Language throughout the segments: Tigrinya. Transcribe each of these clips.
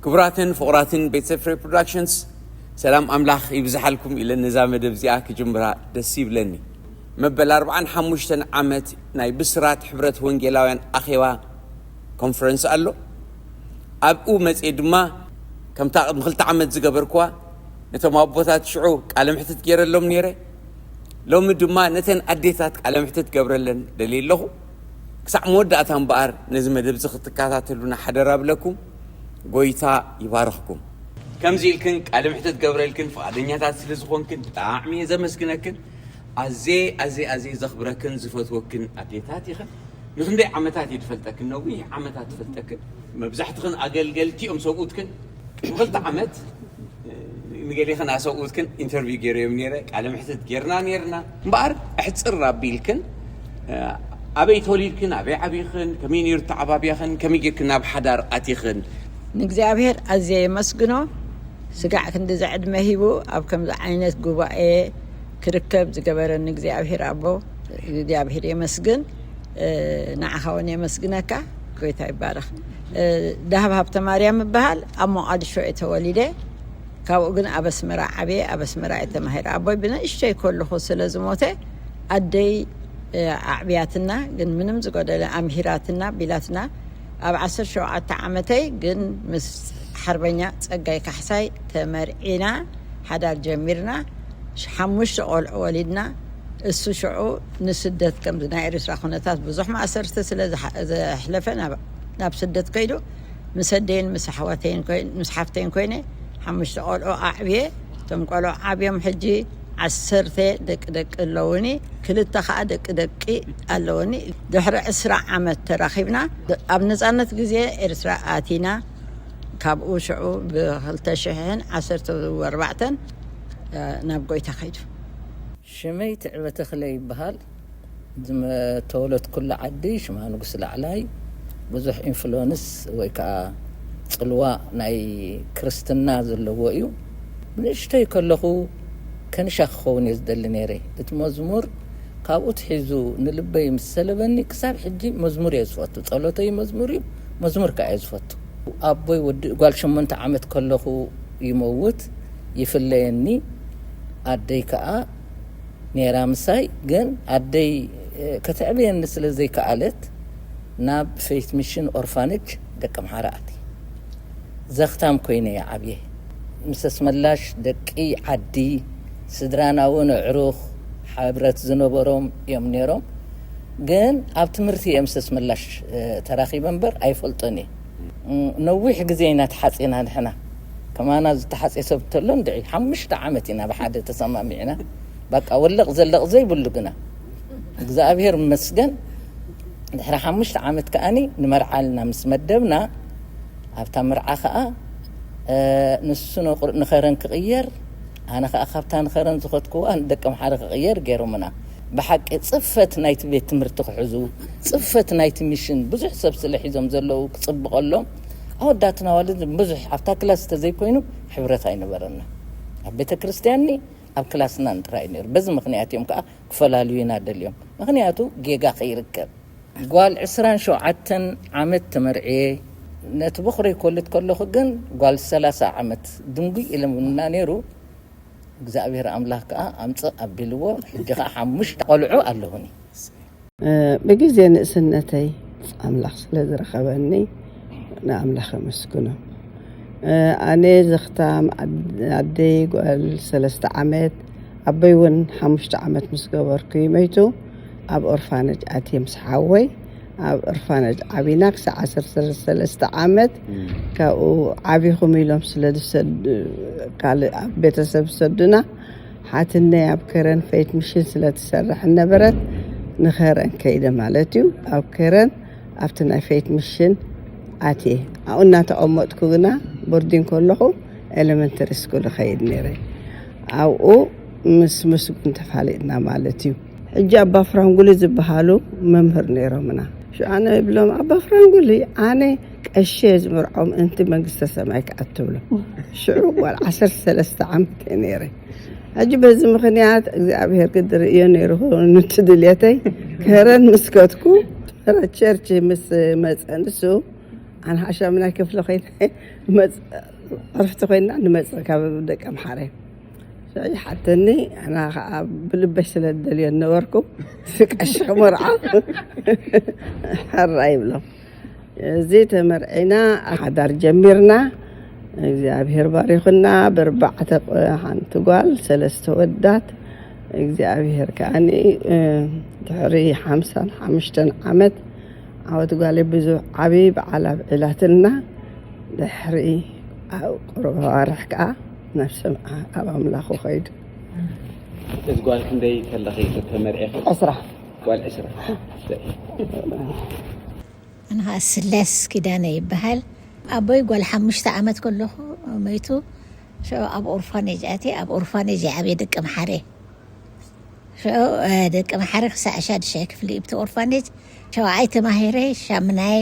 ክቡራትን ፍቑራትን ቤተሰብ ፍሬ ፕሮዳክሽንስ፣ ሰላም ኣምላኽ ይብዝሓልኩም ኢለ ነዛ መደብ እዚኣ ክጅምራ ደስ ይብለኒ። መበል ኣርብዓን ሓሙሽተን ዓመት ናይ ብስራት ሕብረት ወንጌላውያን ኣኼባ ኮንፈረንስ ኣሎ። ኣብኡ መጽኤ ድማ ከምታ ቅድሚ ክልተ ዓመት ዝገበርኩዋ ነቶም ኣቦታት ሽዑ ቃለ ምሕትት ገይረሎም ነይረ። ሎሚ ድማ ነተን ኣዴታት ቃለ ምሕትት ገብረለን ደልየ ኣለኹ። ክሳዕ መወዳእታ እምበኣር ነዚ መደብ እዚ ክትከታተሉና ሓደራ ብለኩም። ጎይታ ይባርኽኩም። ከምዚ ኢልክን ቃለ ምሕትት ገብረልክን ፍቓደኛታት ስለ ዝኾንክን ብጣዕሚ እየ ዘመስግነክን። ኣዜ ኣዜ ኣዜ ዘኽብረክን ዝፈትወክን ኣዴታት ኢኽን። ንክንደይ ዓመታት እየ ዝፈልጠክን? ነዊሕ ዓመታት ዝፈልጠክን። መብዛሕትኽን ኣገልገልቲ እዮም ሰብኡትክን። ንክልተ ዓመት ንገሌኽን ኣሰብኡትክን ኢንተርቪው ገይረዮም ነይረ፣ ቃለ ምሕትት ጌርና ነይርና። እምበኣር ኣሕፅር ኣቢልክን ኣበይ ተወሊድክን፣ ኣበይ ዓቢኽን፣ ከመይ ነይሩ ተዓባቢያኽን፣ ከመይ ጌርክን ናብ ሓዳር ኣቲኽን? ንእግዚኣብሔር ኣዝየ የመስግኖ። ስጋዕ ክንዲ ዘዕድመ ሂቡ ኣብ ከምዚ ዓይነት ጉባኤ ክርከብ ዝገበረኒ እግዚኣብሔር ኣቦ እግዚኣብሔር የመስግን። ንዓኻ እውን የመስግነካ። ጎይታ ይባረኽ። ዳህብ ሃብተ ማርያም እበሃል። ኣብ ሞቓድሾ እየ ተወሊደ። ካብኡ ግን ኣብ ኣስመራ ዓብየ፣ ኣብ ኣስመራ እየ ተማሂረ። ኣቦይ ብንእሽተይ ከለኹ ስለ ዝሞተ ኣደይ ኣዕብያትና፣ ግን ምንም ዝጎደለ ኣምሂራትና ቢላትና። ኣብ ዓሰርተ ሸውዓተ ዓመተይ ግን ምስ ሓርበኛ ጸጋይ ካሕሳይ ተመርዒና ሓዳር ጀሚርና። ሓሙሽተ ቆልዑ ወሊድና። እሱ ሽዑ ንስደት፣ ከምዚ ናይ ኤርትራ ኩነታት ብዙሕ ማእሰርቲ ስለ ዘሕለፈ ናብ ስደት ከይዱ ምስ ኣደይን ምስ ኣሕዋተይን ምስ ሓፍተይን ኮይነ ሓሙሽተ ቆልዑ ኣዕብየ። እቶም ቆልዑ ዓብዮም ሕጂ ዓሰርተ ደቂ ደቂ ኣለውኒ። ክልተ ከዓ ደቂ ደቂ ኣለውኒ። ድሕሪ ዕስራ ዓመት ተራኺብና ኣብ ነፃነት ግዜ ኤርትራ ኣቲና። ካብኡ ሽዑ ብ ክልተ ሽሕን ዓሰርተ ኣርባዕተን ናብ ጎይታ ከይዱ። ሽመይ ትዕበ ተኽለ ይበሃል። ዝመ- ተወለድኩሉ ዓዲ ሽማ ንጉስ ላዕላይ ብዙሕ ኢንፍሉወንስ ወይ ከዓ ፅልዋ ናይ ክርስትና ዘለዎ እዩ። ንእሽተይ ከለኹ ከንሻ ክኸውን እየ ዝደሊ ነይረ። እቲ መዝሙር ካብኡ ትሒዙ ንልበይ ምስ ሰለበኒ ክሳብ ሕጂ መዝሙር እየ ዝፈቱ። ፀሎተይ መዝሙር እዩ፣ መዝሙር ከዓ እየ ዝፈቱ። ኣቦይ ወዲ ጓል ሸሞንተ ዓመት ከለኹ ይመውት፣ ይፍለየኒ። ኣደይ ከዓ ነይራ ምሳይ፣ ግን ኣደይ ከተዕብየኒ ስለ ዘይከኣለት ናብ ፌት ሚሽን ኦርፋነጅ ደቂ ኣምሓራ ኣትየ። ዘኽታም ኮይነ እየ ዓብየ። ምስ ኣስመላሽ ደቂ ዓዲ ስድራና እውን ኣዕሩኽ ሕብረት ዝነበሮም እዮም ነይሮም። ግን ኣብ ትምህርቲ እየ ምስ ኣስመላሽ ተራኺበ እምበር ኣይፈልጦን እየ። ነዊሕ ግዜ ኢና ተሓፂና ንሕና። ከማና ዝተሓፅየ ሰብ እንተሎ እንድዒ ሓሙሽተ ዓመት ኢና ብሓደ ተሰማሚዕና። በቃ ወለቕ ዘለቕ ዘይብሉ ግና እግዚኣብሔር ይመስገን። ድሕሪ ሓሙሽተ ዓመት ከኣኒ ንመርዓ ኢልና ምስ መደብና ኣብታ መርዓ ከዓ ንሱ ንኸረን ክቕየር ኣነ ከዓ ካብታ ንኸረን ዝኸድክዋ ንደቂ ኣምሓረ ክቕየር ገይሮምና። ብሓቂ ፅፈት ናይቲ ቤት ትምህርቲ ክሕዙ፣ ፅፈት ናይቲ ሚሽን ብዙሕ ሰብ ስለ ሒዞም ዘለዉ ክፅብቐሎም ኣወዳትና ዋልድ ብዙሕ ኣብታ ክላስ ተዘይኮይኑ ሕብረት ኣይነበረና። ኣብ ቤተ ክርስቲያንኒ ኣብ ክላስና ጥራይ ነይሩ። በዚ ምኽንያት እዮም ከዓ ክፈላልዩና ደልዮም። ምኽንያቱ ጌጋ ከይርከብ። ጓል ዕስራን ሸውዓተን ዓመት ተመርዕየ። ነቲ በኹረይ ክወልድ ከለኹ ግን ጓል ሰላሳ ዓመት ድንጉይ ኢለምና ነይሩ። እግዚኣብሔር ኣምላኽ ከዓ ኣምፅእ ኣቢልዎ። ሕጂ ከዓ ሓሙሽተ ቆልዑ ኣለዉኒ። ብግዜ ንእስነተይ ኣምላኽ ስለ ዝረኸበኒ ንኣምላኽ ኣመስግኖ። ኣነ ዘኽታም ኣደይ ጓል ሰለስተ ዓመት ኣቦይ እውን ሓሙሽተ ዓመት ምስ ገበርኩ እዩ መይቱ። ኣብ ኦርፋነጅ ኣትየ ምስ ሓወይ ኣብ ኦርፋነጅ ዓቢና ክሳዕ ዓሰርተ ሰለስተ ዓመት። ካብኡ ዓቢኹም ኢሎም ስለ ዝሰድ ካልእ ኣብ ቤተሰብ ዝሰዱና ሓትነይ ኣብ ከረን ፌት ምሽን ስለ ትሰርሕ ነበረት ንኸረን ከይደ ማለት እዩ። ኣብ ከረን ኣብቲ ናይ ፌት ምሽን ኣትየ ኣብኡ እናተቐመጥኩ ግና ቦርዲን ከለኹ ኤሌመንተሪ ስኩል እኸይድ ነይረ። ኣብኡ ምስ ምስጉን ተፋሊጥና ማለት እዩ። ሕጂ ኣባ ፍራንጉሊ ዝበሃሉ መምህር ነይሮምና። ሽዑ ኣነ ይብሎም ኣባ ፍራንጉሊ ኣነ ቀሺ እየ ዝምርዖም እንቲ መንግስተ ሰማይ ክኣቱ ብሎም። ሽዑ ጓል ዓሰርተ ሰለስተ ዓመት እየ ነይረ። ሕጂ በዚ ምኽንያት እግዚኣብሔር ግዲ ርእዮ ነይሩ ንቲ ድልየተይ ከረን ምስ ከድኩ ቸርች ምስ መፀ ንሱ ኣነ ሓሻምናይ ክፍሊ ኮይነ መፅ ዕርፍቲ ኮይና ንመፅእ ካብ ደቂ ኣምሓረ ሽዑ ይሓተኒ። ኣና ከዓ ብልበሽ ስለ ዝደልዮ ነበርኩ ስቀሽ መርዓ ሕራ ይብሎም። እዚ ተመርዒና ሓዳር ጀሚርና። እግዚኣብሔር ባሪኹና ብርባዕተ ሓንቲ ጓል ሰለስተ ወዳት። እግዚኣብሔር ከዓኒ ድሕሪ ሓምሳን ሓሙሽተን ዓመት ዓወት ጓለይ ብዙሕ ዓብዪ በዓል ኣብዒላትልና። ድሕሪ ኣብ ቁሩብ ኣዋርሕ ከዓ ናብ ሰምዓ ኣብ ኣምላኹ ኸይዱ። እዚ ጓል ክንደይ ከለኺ ተመርዒኺ? ዕስራ። ጓል ዕስራ። ኣነ ከዓ ስለስ ኪዳነ ይበሃል። ኣቦይ ጓል ሓሙሽተ ዓመት ከለኹ መይቱ። ሽዑ ኣብ ኦርፋኔጅ ኣትየ። ኣብ ኦርፋኔጅ ይዓብየ ደቂ ኣምሓረ። ሽዑ ደቂ ኣምሓረ ክሳዕ ሻድሻይ ክፍሊ ብቲ ኦርፋኔጅ ሸውዓይ ተማሂረ። ሻምናይ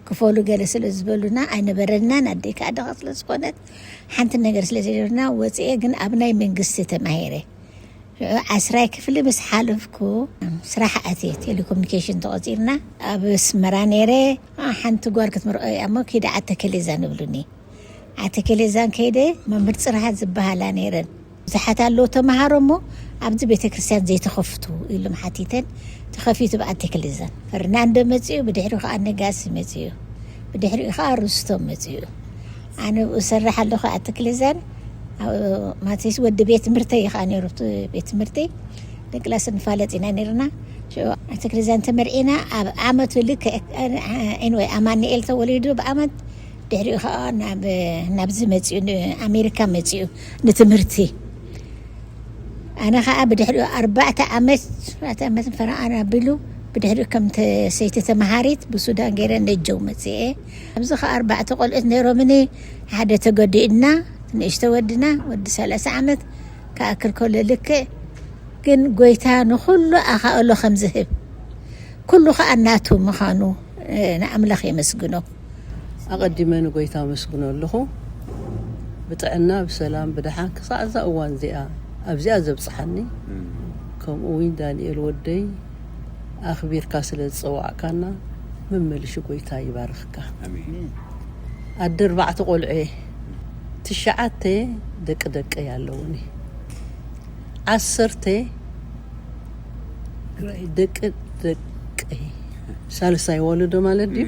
ክፈሉ ገለ ስለ ዝበሉና ኣይነበረልናን። ኣደይ ከዓ ድኻ ስለ ዝኾነት ሓንቲ ነገር ስለ ዘይነበርና ወፅኤ ግን ኣብ ናይ መንግስቲ ተማሂረ። ሽዑ ዓስራይ ክፍሊ ምስ ሓለፍኩ ስራሕ ኣትየ። ቴሌኮሙኒኬሽን ተቐፂርና ኣብ ኣስመራ ነይረ። ሓንቲ ጓል ክትምርዖ እያ እሞ ኪዳ ዓተከሌዛን ይብሉኒ። ዓተከሌዛን ከይደ መምህር ፅርሃት ዝበሃላ ነይረን። ብዙሓት ኣለዉ ተምሃሮ እሞ ኣብዚ ቤተ ክርስቲያን ዘይተኸፍቱ ኢሎም ሓቲተን። ተኸፊቱ ብዓተከሌዛን ፈርናንዶ መፅኡ፣ ብድሕሪኡ ከዓ ነጋሲ መፅኡ፣ ብድሕሪኡ ከዓ ሩስቶም መፅኡ። ኣነ ብኡ ሰርሕ ኣለኹ። ኣትክልዘን ማቴስ ወዲ ቤት ትምህርተይ እዩ ከዓ ነይሩ። እቲ ቤት ትምህርቲ ንቅላስ ንፋለጥ ኢና ነይርና። ኣትክልዘን ተመርዒና ኣብ ዓመቱ ልክ ወይ ኣማንኤል ተወሊዱ ብዓመት ድሕሪኡ ከዓ ናብዚ መፅኡ ኣሜሪካ መፅኡ ንትምህርቲ። ኣነ ከዓ ብድሕሪኡ ኣርባዕተ ዓመት ኣርባዕተ ዓመት ፈረቓን ኣቢሉ ብድሕሪኡ ከም ሰይቲ ተምሃሪት ብሱዳን ገይረ ነጀው መፅኤ። ኣብዚ ከዓ ኣርባዕተ ቆልዑት ነይሮምኒ። ሓደ ተገዲእና ንእሽተ ወድና ወዲ ሰላሳ ዓመት ክኣክል ከሎ ልክዕ ግን ጎይታ ንኩሉ ኣኻእሎ ከም ዝህብ ኩሉ ከዓ ናቱ ምዃኑ ንኣምላኽ የመስግኖ። ኣቐዲመ ንጎይታ ኣመስግኖ ኣለኹ። ብጥዕና ብሰላም ብደሓን ክሳዕ እዛ እዋን እዚኣ ኣብዚኣ ዘብፅሓኒ ከምኡ እውን ዳንኤል ወደይ ኣኽቢርካ ስለ ዝፀዋዕካና መመልሹ ጎይታ ይባርኽካ። ኣደ ኣርባዕተ ቆልዑ እየ። ትሽዓተ ደቂ ደቀይ ኣለውኒ። ዓሰርተ ደቂ ደቀይ ሳልሳይ ወለዶ ማለት ድዩ?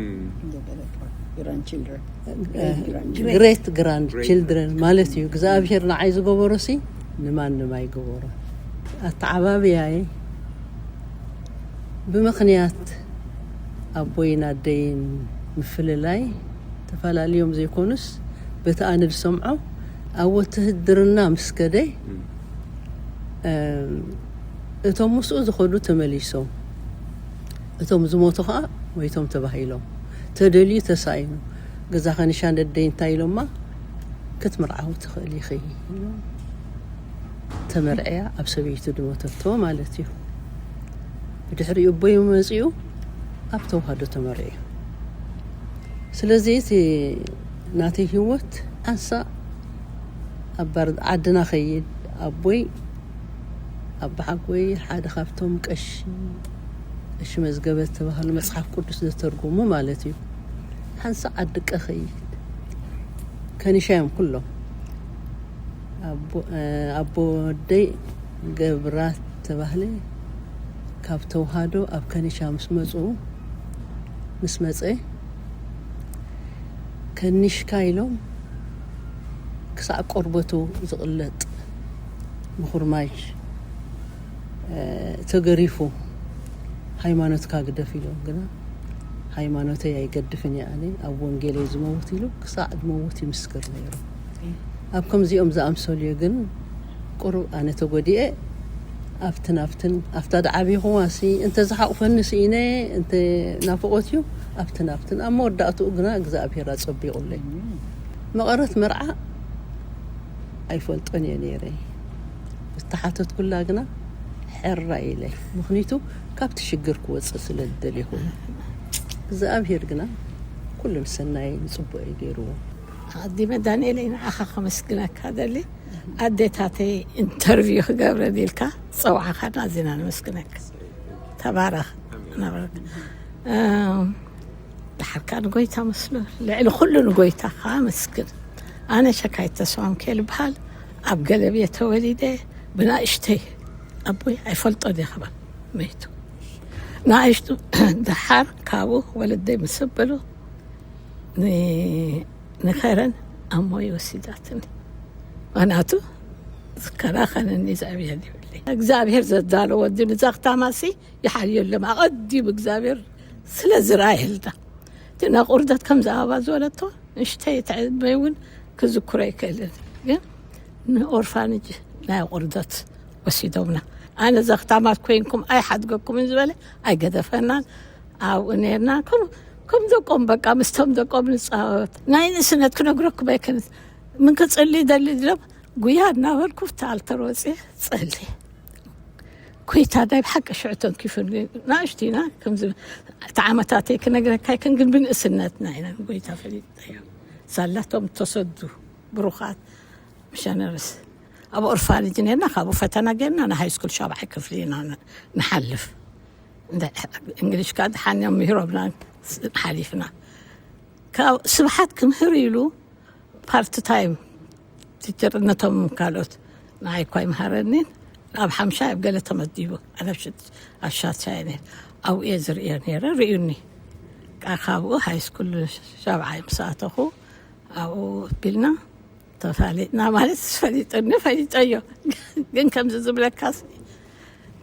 ግሬት ግራንድ ችልድረን ማለት እዩ። እግዚኣብሔር ንዓይ ዝገበሮ ሲ ንማንም ኣይገበሮ። ኣተዓባብያይ ብምኽንያት ኣቦይን ኣደይን ምፍልላይ ተፈላለዮም ዘይኮኑስ በቲ ኣነ ዝሰምዖ ኣብ ወትህድርና ምስ ከደ እቶም ምስኡ ዝኸዱ ተመሊሶም እቶም ዝሞቱ ከዓ ሞይቶም ተባሂሎም ተደልዩ ተሳኢኑ ገዛ ከንሻ ነደይ እንታይ ኢሎማ ክትምርዓዊ ትኽእል ኢኺ ኢሎም ተመርዕያ ኣብ ሰበይቱ ድሞተቶ ማለት እዩ። ብድሕሪኡ ኣቦይ መፂኡ ኣብ ተዋህዶ ተመርዕዩ። ስለዚ እቲ ናተይ ህይወት ሓንሳእ ኣብ ዓድና ኸይድ ኣቦይ ኣባሓጎይ ሓደ ካብቶም ቀሺ ቀሺ መዝገበ ዝተባህሉ መፅሓፍ ቅዱስ ዘተርጉሙ ማለት እዩ። ሓንሳእ ዓዲ ቀኸይድ ከኒሻ እዮም ኩሎም። ኣቦ ወደይ ገብራት ተባህለ ካብ ተውሃዶ ኣብ ከኒሻ ምስ መፁ ምስ መፀ ከኒሽካ ኢሎም ክሳዕ ቆርበቱ ዝቕለጥ ብኹርማጅ ተገሪፉ ሃይማኖትካ ግደፍ ኢሎም ግና ሃይማኖተይ ኣይገድፍን እየ ኣነ ኣብ ወንጌለይ ዝመውት ኢሉ ክሳዕ ዝመውት ይምስክር ነይሩ። ኣብ ከምዚኦም ዝኣምሰሉዮ ግን ቁሩብ ኣነ ተጎዲኤ ኣብትን ኣብትን ኣብታ ደዓብኹዋ ሲ እንተ ዝሓቑፈኒ ስኢነ እንተ ናፍቖት እዩ ኣብትን ኣብትን ኣብ መወዳእትኡ ግና እግዚኣብሔር ኣጸቢቑለይ። መቐረት መርዓ ኣይፈልጦን እየ ነይረ። ዝተሓተትኩላ ግና ሕራ ኢለ ምኽንያቱ ካብቲ ሽግር ክወፅእ ስለ ዝደልኹ እግዚኣብሔር ግና ኩሉ ንሰናይ ንፅቡቕ እዩ ገይርዎ። ኣቐዲመ ዳንኤለይ ንዓኻ ከመስግነካ ደሊ ኣዴታተይ ኢንተርቪው ክገብረን ኢልካ ፀውዓኻና ኣዚና ነመስግነካ። ተባረኽ ነበረካ። ድሓርካ ንጎይታ መስሎ፣ ልዕሊ ኩሉ ንጎይታ ከዓ መስግን። ኣነ ሸካይት ተስፋ ሚካኤል ይበሃል። ኣብ ገለብ እየ ተወሊደ። ብናእሽተይ ኣቦይ ኣይፈልጦ ዲኻ መይቱ። ናእሽቱ ድሓር ካብኡ ወለደይ ምስ በሉ ን-፣ ንኸረን ኣሞይ ወሲዳትኒ። ምኽንያቱ ዝከላኸለኒ ዘዕብየኒ ይብለይ። እግዚኣብሔር ዘዳለዎ ወዲ ንዛ ክታማሲ ይሓልየሎም። ኣቐዲሙ እግዚኣብሔር ስለ ዝረኣየልና። እቲ ናይ ቁርደት ከም ዝኣባ ዝበለቶ ንእሽተይ ትዕድመይ እውን ክዝክሮ ኣይክእልን። ግን ንኦርፋንጅ ናይ ቁርደት ወሲዶምና። ኣነ ዘኽታማት ኮይንኩም ኣይሓድገኩምን ዝበለ ኣይገደፈናን። ኣብኡ ነርና ከም፣ ከም ደቆም በቃ ምስቶም ደቆም ንፃወት። ናይ ንእስነት ክነግረኩም ኣይክእልን። ምን ክፅሊ ደሊ ድሎም ጉያ እናበልኩ ኣብቲ ኣልተር ወፅየ ፀሊ። ኮይታ ዳይ ብሓቂ ሽዑ ተንኪፉኒ። ናእሽቱ ኢና ከምዚ እቲ ዓመታተይ ክነግረካ ኣይክን፣ ግን ብንእስነትና ኢና ንጎይታ ፈሊጥናዮ። ሳላቶም እተሰዱ ብሩኻት ሚሽነርስ ኣብ ኦርፋንጅ ነርና። ካብኡ ፈተና ጌርና ንሃይ ስኩል ሻብዓይ ክፍሊ ኢና ን-፣ ንሓልፍ። እንደ እንግሊሽ ከዓ ድሓን እዮም ምሂሮምና ሓሊፍና። ካብ ስብሓት ክምህር ኢሉ ፓርት ታይም ቲቸርነቶም ካልኦት ንዓይ እኳ ይምሃረኒን ኣብ ሓምሻ ኣብ ገለ ተመዲቡ ኣነ ኣብ ሽት-፣ ኣብ ሻትሻይ ነይረ። ኣብኡ እየ ዝርእዮ ነይረ፣ ርእዩኒ። ቃ-፣ ካብኡ ሃይ ስኩል ሻብዓይ ምስ ኣተኹ ኣብኡ ቢልና ተፋሊጥና፣ ማለት ፈሊጥኒ ፈሊጠዮ። ግን ከምዚ ዝብለካስ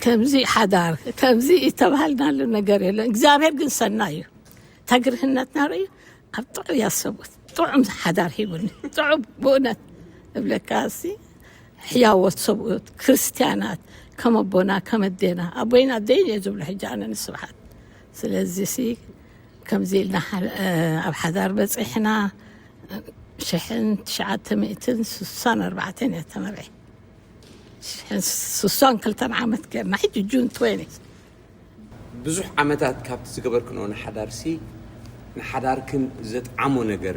ከምዚ ሓዳር ከምዚ ይተባሃልናሉ ነገር የለን። እግዚኣብሔር ግን ሰናይ እዩ። ተግርህነትና ርእዩ ኣብ ጥዑም ያሰቡት ጥዑም ሓዳር ሂቡኒ። ጥዑም ብእውነት እብለካ ሲ ሕያዎት ሰብኡት ክርስትያናት ከም ኣቦና ከም ኣዴና፣ ኣቦይን ኣደይን እየ ዝብሎ ሕጂ ኣነ ንስብሓት። ስለዚ ሲ ከምዚ ኢልና ሓ-፣ ኣብ ሓዳር በፂሕና። ሽሕን ትሽዓተ ሚእትን ስሳን ኣርባዕተን እየ ተመርዒ። ሽሕን ስሳን ክልተን ዓመት ገርና ሕጂ ጁን ትዌንቲ። ብዙሕ ዓመታት ካብቲ ዝገበርክንኦ ንሓዳርሲ፣ ንሓዳርክን ዘጥዓሞ ነገር፣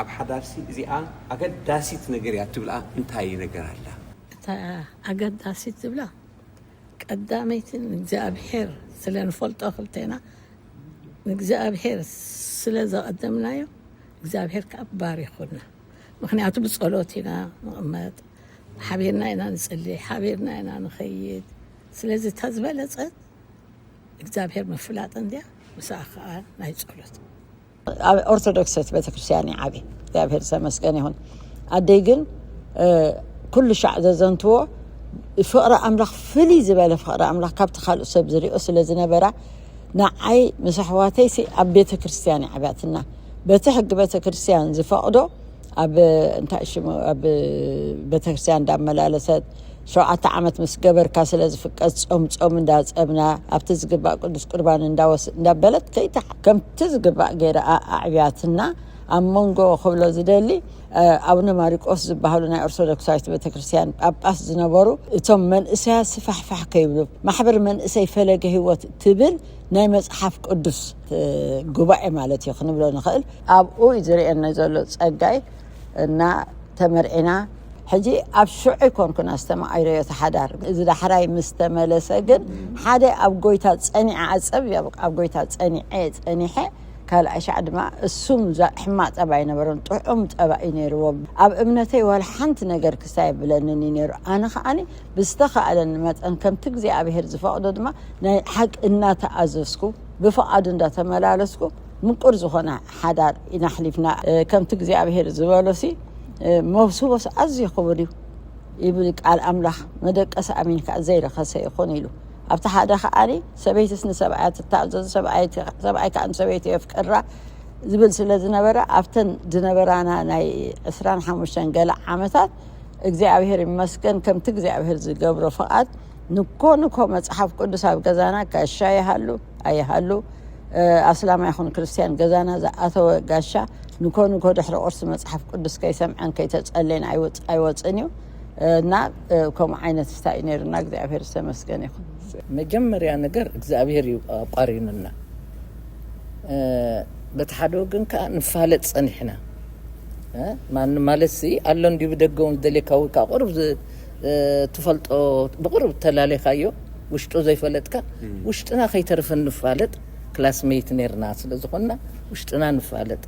ኣብ ሓዳርሲ እዚኣ ኣገዳሲት ነገር እያ ትብልኣ እንታይ ነገር ኣላ? እታ ኣገዳሲት ዝብላ ቀዳመይቲ ንእግዚኣብሔር ስለ ንፈልጦ ክልቴና ንእግዚኣብሔር ስለ ዘቐደምናዮ እግዚኣብሔር ከዓ ባሪኹና። ምኽንያቱ ብጸሎት ኢና ንቕመጥ፣ ሓቢርና ኢና ንጽሊ፣ ሓቢርና ኢና ንኸይድ። ስለዚ እታ ዝበለጸት እግዚኣብሔር ምፍላጥ እንድያ፣ ምስኣ ከዓ ናይ ጸሎት። ኣብ ኦርቶዶክስ ቤተክርስትያን እየ ዓብየ፣ እግዚኣብሔር ዝተመስገን ይኹን። ኣደይ ግን፣ እ፣ ኩሉ ሻዕ ዘዘንትዎ ፍቕሪ ኣምላኽ፣ ፍልይ ዝበለ ፍቕሪ ኣምላኽ ካብቲ ካልእ ሰብ ዝሪኦ ስለ ዝነበራ፣ ንዓይ ምስ ኣሕዋተይሲ ኣብ ቤተክርስትያን እየ ዓብያትና። በቲ ሕጊ ቤተክርስትያን ዝፈቕዶ ኣብ፣ እንታይ ሽሙ፣ ኣብ ቤተክርስትያን እንዳመላለሰት ሸውዓተ ዓመት ምስ ገበርካ ስለ ዝፍቀድ ጾም፣ ጾም እንዳጸምና ኣብቲ ዝግባእ ቅዱስ ቁርባን እንዳወስ-፣ እንዳበለት ከይታ ከምቲ ዝግባእ ገይራ ኣ-፣ ኣዕብያትና። ኣብ መንጎ ክብሎ ዝደሊ፣ እ፣ ኣቡነ ማሪቆስ ዝበሃሉ ናይ ኦርቶዶክሳዊት ቤተክርስትያን ጳጳስ ዝነበሩ፣ እቶም መንእሰያት ስፋሕፋሕ ከይብሉ፣ ማሕበር መንእሰይ ፈለገ ህይወት ትብል ናይ መጽሓፍ ቅዱስ፣ እ፣ ጉባኤ ማለት እዩ ክንብሎ ንኽእል። ኣብኡ እዩ ዝርእየኒ ዘሎ ጸጋይ እና ተመርዒና። ሕጂ ኣብ ሽዑ ኣይኮንኩን ኣስተማቒረዮ እቲ ሓዳር። እዚ ዳሕራይ ምስ ተመለሰ ግን ሓደ ኣብ ጎይታ ጸኒዐ፣ ኣብ ጸብ-፣ ኣብ ጎይታ ጸኒዐ፣ ጸኒሐ፣ ካልኣይ ሻዕ ድማ እሱም ዛ-፣ ሕማቕ ጠባይ ነበሮም፣ ጥዑም ጠባይ እዩ ነይርዎም። ኣብ እምነተይ ዋላ ሓንቲ ነገር ክሳይ የብለንን እዩ ነይሩ። ኣነ ከዓኒ ብዝተኻእለኒ መጠን ከምቲ እግዚኣብሔር ዝፈቕዶ ድማ ናይ ሓቂ እናተኣዘዝኩ ብፍቓዱ እንዳተመላለስኩ ምቁር ዝኾነ ሓዳር ኢና ኣሕሊፍና። እ፣ ከምቲ እግዚኣብሔር ዝበሎሲ፣ እ፣ መብስቦስ ኣዝዩ ክቡር እዩ ይብል ቃል ኣምላኽ፣ መደቀሲ ኣሚን ከኣ ዘይረኸሰ ይኹን ኢሉ። ኣብቲ ሓደ ከኣኒ ሰበይትስ ንሰብኣያ ትታዘዝ፣ ሰብኣይ፣ ሰብኣይ ከኣ ንሰበይቱ የፍቅራ ዝብል ስለ ዝነበረ ኣብተን ዝነበራና ናይ ዕስራን ሓሙሽተን ገለ ዓመታት እግዚኣብሔር ይመስገን ከምቲ እግዚኣብሔር ዝገብሮ ፍቓድ ንኮ ንኮ መጽሓፍ ቅዱስ ኣብ ገዛና ጋሻ ይሃሉ ኣይሃሉ፣ እ፣ ኣስላማይ ይኹን ክርስትያን ገዛና ዝኣተወ ጋሻ ንኮ ንኮ ድሕሪ ቁርሲ መጽሓፍ ቅዱስ ከይሰምዐን ከይተጸለየን ኣይወጽ-፣ ኣይወጽእን እዩ። እ፣ እና፣ እ፣ ከምኡ ዓይነት ስታይ እዩ ነይሩና። እግዚኣብሔር ዝተመስገነ ይኹን። መጀመርያ ነገር እግዚኣብሔር እዩ ኣቋሪኑና። እ፣ በቲ ሓደ ወገን ከኣ ንፋለጥ ጸኒሕና። እ፣ ማን ማለት ሲ ኣሎ እንዲሁ ብደገ እውን ዝደልየካ ወይ ከኣ ቁሩብ ዝ-፣ እ፣ ትፈልጦ ብቁሩብ ተላለኻዮ ውሽጡ ዘይፈለጥካ እም። ውሽጥና ከይተርፍ ንፋለጥ። ክላስሜት ነርና ስለ ዝኾንና ውሽጥና ንፋለጥ፣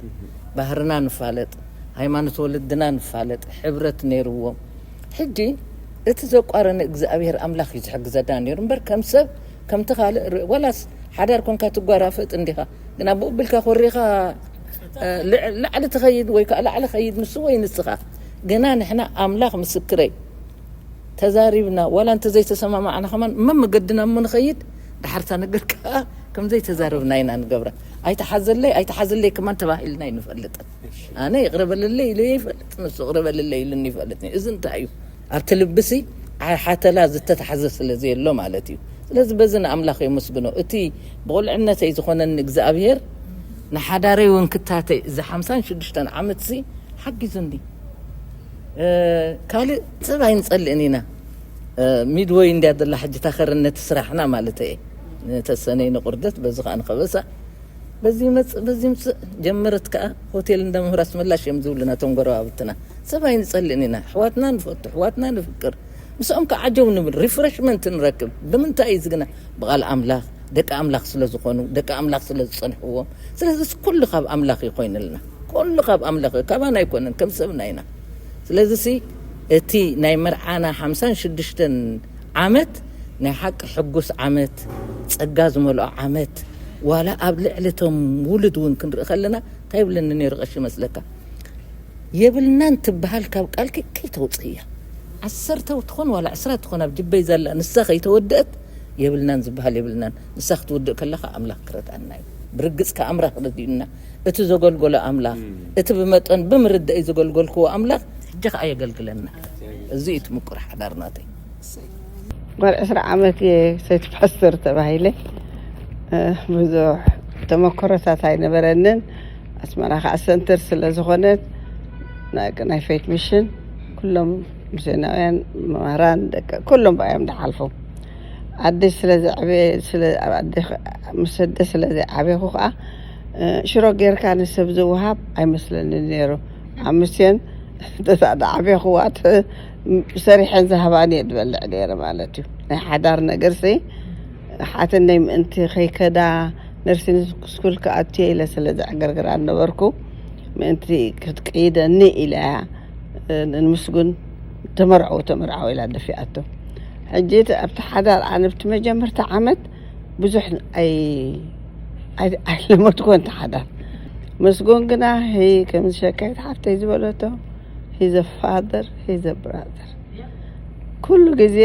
ባህርና ንፋለጥ፣ ሃይማኖት ወለድና ንፋለጥ ሕብረት ነርዎም። ሕጂ እቲ ዘቋረነ እግዚኣብሔር ኣምላኽ እዩ ዝሕግዘና ነይሩ እምበር ከም ሰብ ከምቲ ካልእ ር- ዋላስ ሓዳር ኮንካ ትጓራፈጥ እንዲኻ ግን ኣብኡ ብልካ ኮሪኻ እ፣ ልዕ- ላዕሊ ትኸይድ ወይ ከዓ ላዕሊ ኸይድ ንሱ ወይ ንስኻ ገና ንሕና ኣምላኽ ምስክረይ ተዛሪብና ዋላ እንተዘይተሰማማዕና ከማን መመገድና እሞ ንኸይድ። ዳሕርታ ነገር ከዓ ከምዘይተዛረብና ኢና ንገብራ። ኣይተሓዘለይ ኣይተሓዘለይ ከማን ተባሂልና ይንፈልጥን። ኣነ ይቕረበልለይ ኢሉ ይፈልጥ፣ ንሱ ይቕረበልለይ ኢሉኒ ይፈልጥ። እዚ እንታይ እዩ? ኣብቲ ልብሲ ሓተላ ዝተታሕዘ ስለ ዘየሎ ማለት እዩ። ስለዚ በዚ ንኣምላኽ የመስግኖ። እቲ ብቑልዕነተይ ዝኾነኒ እግዚኣብሔር ንሓዳረይ እውን ክታተይ እዚ ሓምሳን ሽዱሽተን ዓመትሲ ሓጊዙኒ። ካልእ ሰብ ኣይንጸልእን ኢና። ሚድወይ እንድያ ዘላ ሕጂ ታኸርነት ስራሕና ማለት እየ። ንተሰነይ ንቁርደት በዚ ከዓ ንኸበሳ በዚ ይመጽእ በዚ ይምጽእ ጀመረት ከዓ ሆቴል እንዳ ምሁር ኣስመላሽ እዮም ዝብሉና እቶም ጎረባብትና። ሰብ ኣይንጸልእን ኢና። ኣሕዋትና ንፈቱ፣ ኣሕዋትና ንፍቅር። ምስኦም ከዓ ዓጀው ንብል፣ ሪፍረሽመንት ንረክብ። ብምንታይ እዩ ዝግና? ብቓል ኣምላኽ፣ ደቂ ኣምላኽ ስለ ዝኾኑ፣ ደቂ ኣምላኽ ስለ ዝጸንሕዎም። ስለዚ ኩሉ ካብ ኣምላኽ እዩ ኮይንልና። ኩሉ ካብ ኣምላኽ እዩ፣ ካባና ኣይኮነን፣ ከም ሰብና ኢና። ስለዚሲ እቲ ናይ መርዓና ሓምሳን ሽዱሽተን ዓመት ናይ ሓቂ ሕጉስ ዓመት፣ ጸጋ ዝመልኦ ዓመት፣ ዋላ ኣብ ልዕሊ እቶም ውሉድ እውን ክንርኢ ከለና እንታይ ይብለኒ ነይሩ ቀሺ መስለካ? የብልናን ትበሃል ካብ ቃልኪ ከይተውፅእያ። ዓሰርተ ትኾን ዋላ ዕስራ ትኾን ኣብ ጅበይ ዘላ ንሳ ከይተወደአት የብልናን ዝበሃል የብልናን። ንሳ ክትውድእ ከለኻ ኣምላኽ ክረድኣና እዩ። ብርግጽ ከኣ ኣምላኽ ረዲኡና። እቲ ዘገልገሎ ኣምላኽ፣ እቲ ብመጠን ብምርዳእ ዘገልገልክዎ ኣምላኽ ሕጂ ከኣ የገልግለና። እዚ እዩ እቲ ምቁር ሓዳር ናተይ። ጓል ዕስራ ዓመት እየ ሰይቲ ፓስተር ተባሂለ። እ፣ ብዙሕ ተመክሮታት ኣይነበረንን። ኣስመራ ከዓ ሰንተር ስለ ዝኾነት ናይ ናይ ፌት ሚሽን ኩሎም ሚስዮናውያን መምህራን ደቂ ኩሎም ብኣዮም ዝሓልፉ። ኣደ ስለ ዘዕበየ ስለ ኣብ ኣደ ምስ ኣደ ስለ ዘይዓበኹ ከዓ እ፣ ሽሮ ጌርካ ንሰብ ዝወሃብ ኣይመስለንን ነይሩ። ኣብ ምስዮን ተሳዳ ዓብኹዋ ሰሪሐን ዝሃባን እየ ዝበልዕ ነይረ ማለት እዩ። ናይ ሓዳር ነገርሲ ሓተነይ ምእንቲ ከይከዳ ነርሲን ስኩል ክኣቱ ኢለ ስለ ዘዕገርግራ ነበርኩ። ምእንቲ ክትቅይደኒ ኢለ እያ ንምስጉን ተመርዐው ተመርዐው ኢላ ደፊኣቶ። ሕጂ እቲ ኣብቲ ሓዳር ኣነ ኣብቲ መጀመርታ ዓመት ብዙሕ ኣይ ኣይ- ኣይለመድኩን እቲ ሓዳር። ምስጉን ግና ሂ ከምዚ ሸካይት ሓፍተይ ዝበለቶ ሂዘ ፋደር ሂዘ ብራዘር ኩሉ ግዜ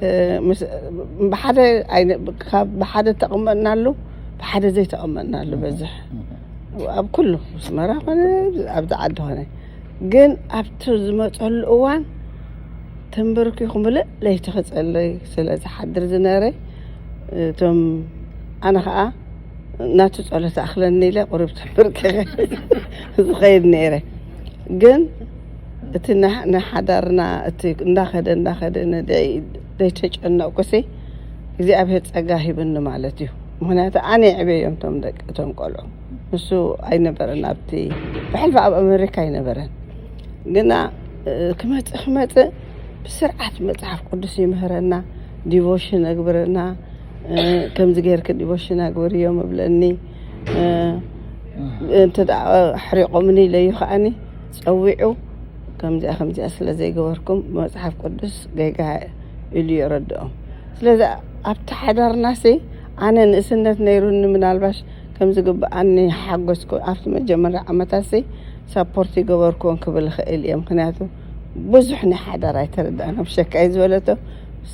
እ፣ ምስ- ብሓደ ኣይነ- ካብ ብሓደ ተቐመጥናሉ ብሓደ ዘይተቐመጥናሉ በዝሕ ኣብ ኩሉ ኣስመራ ኮነ ኣብዚ ዓዲ ኮነ ግን ኣብቲ ዝመፀሉ እዋን ተንበርኪኹ ምልእ ለይቲ ክፀለይ ስለ ዝሓድር ዝነበረ እቶም ኣነ ከዓ ናቱ ፀሎት ኣኽለኒ ኢለ ቁሩብ ተንበርኪኸ ዝኸይድ ነይረ። ግን እቲ ናይ ናይ ሓዳርና እቲ እንዳኸደ እንዳኸደ ነደይ ዘይተጨነቕኩሲ እግዚኣብሔር ፀጋ ሂብኒ ማለት እዩ። ምክንያቱ ኣነ የዕበዮም እቶም ደቂ እቶም ቆልዑ ንሱ ኣይነበረን ኣብቲ ብሕልፊ ኣብ ኣሜሪካ ኣይነበረን። ግና እ፣ ክመፅእ ክመፅእ ብስርዓት መፅሓፍ ቅዱስ ይምህረና፣ ዲቮሽን ኣግብረና። እ፣ ከምዚ ጌርክ ዲቮሽን ኣግብርዮ ምብለኒ። እ፣ እንተ ደኣ ኣሕሪቖምኒ ኢለዩ ከዓኒ ፀዊዑ ከምዚኣ ከምዚኣ ስለ ዘይገበርኩም መፅሓፍ ቅዱስ ጌጋ ኢሉ የረድኦም። ስለዚ ኣብቲ ሓዳርናሲ ኣነ ንእስነት ነይሩኒ ምናልባሽ ከም ዝግብኣኒ ሓጎስኩ ኣብቲ መጀመርያ ዓመታሲ ሳፖርት ይገበርኩዎን ክብል ይኽእል እየ። ምክንያቱ ብዙሕ ናይ ሓዳር ኣይተረዳእና ብሸካይ ዝበለቶ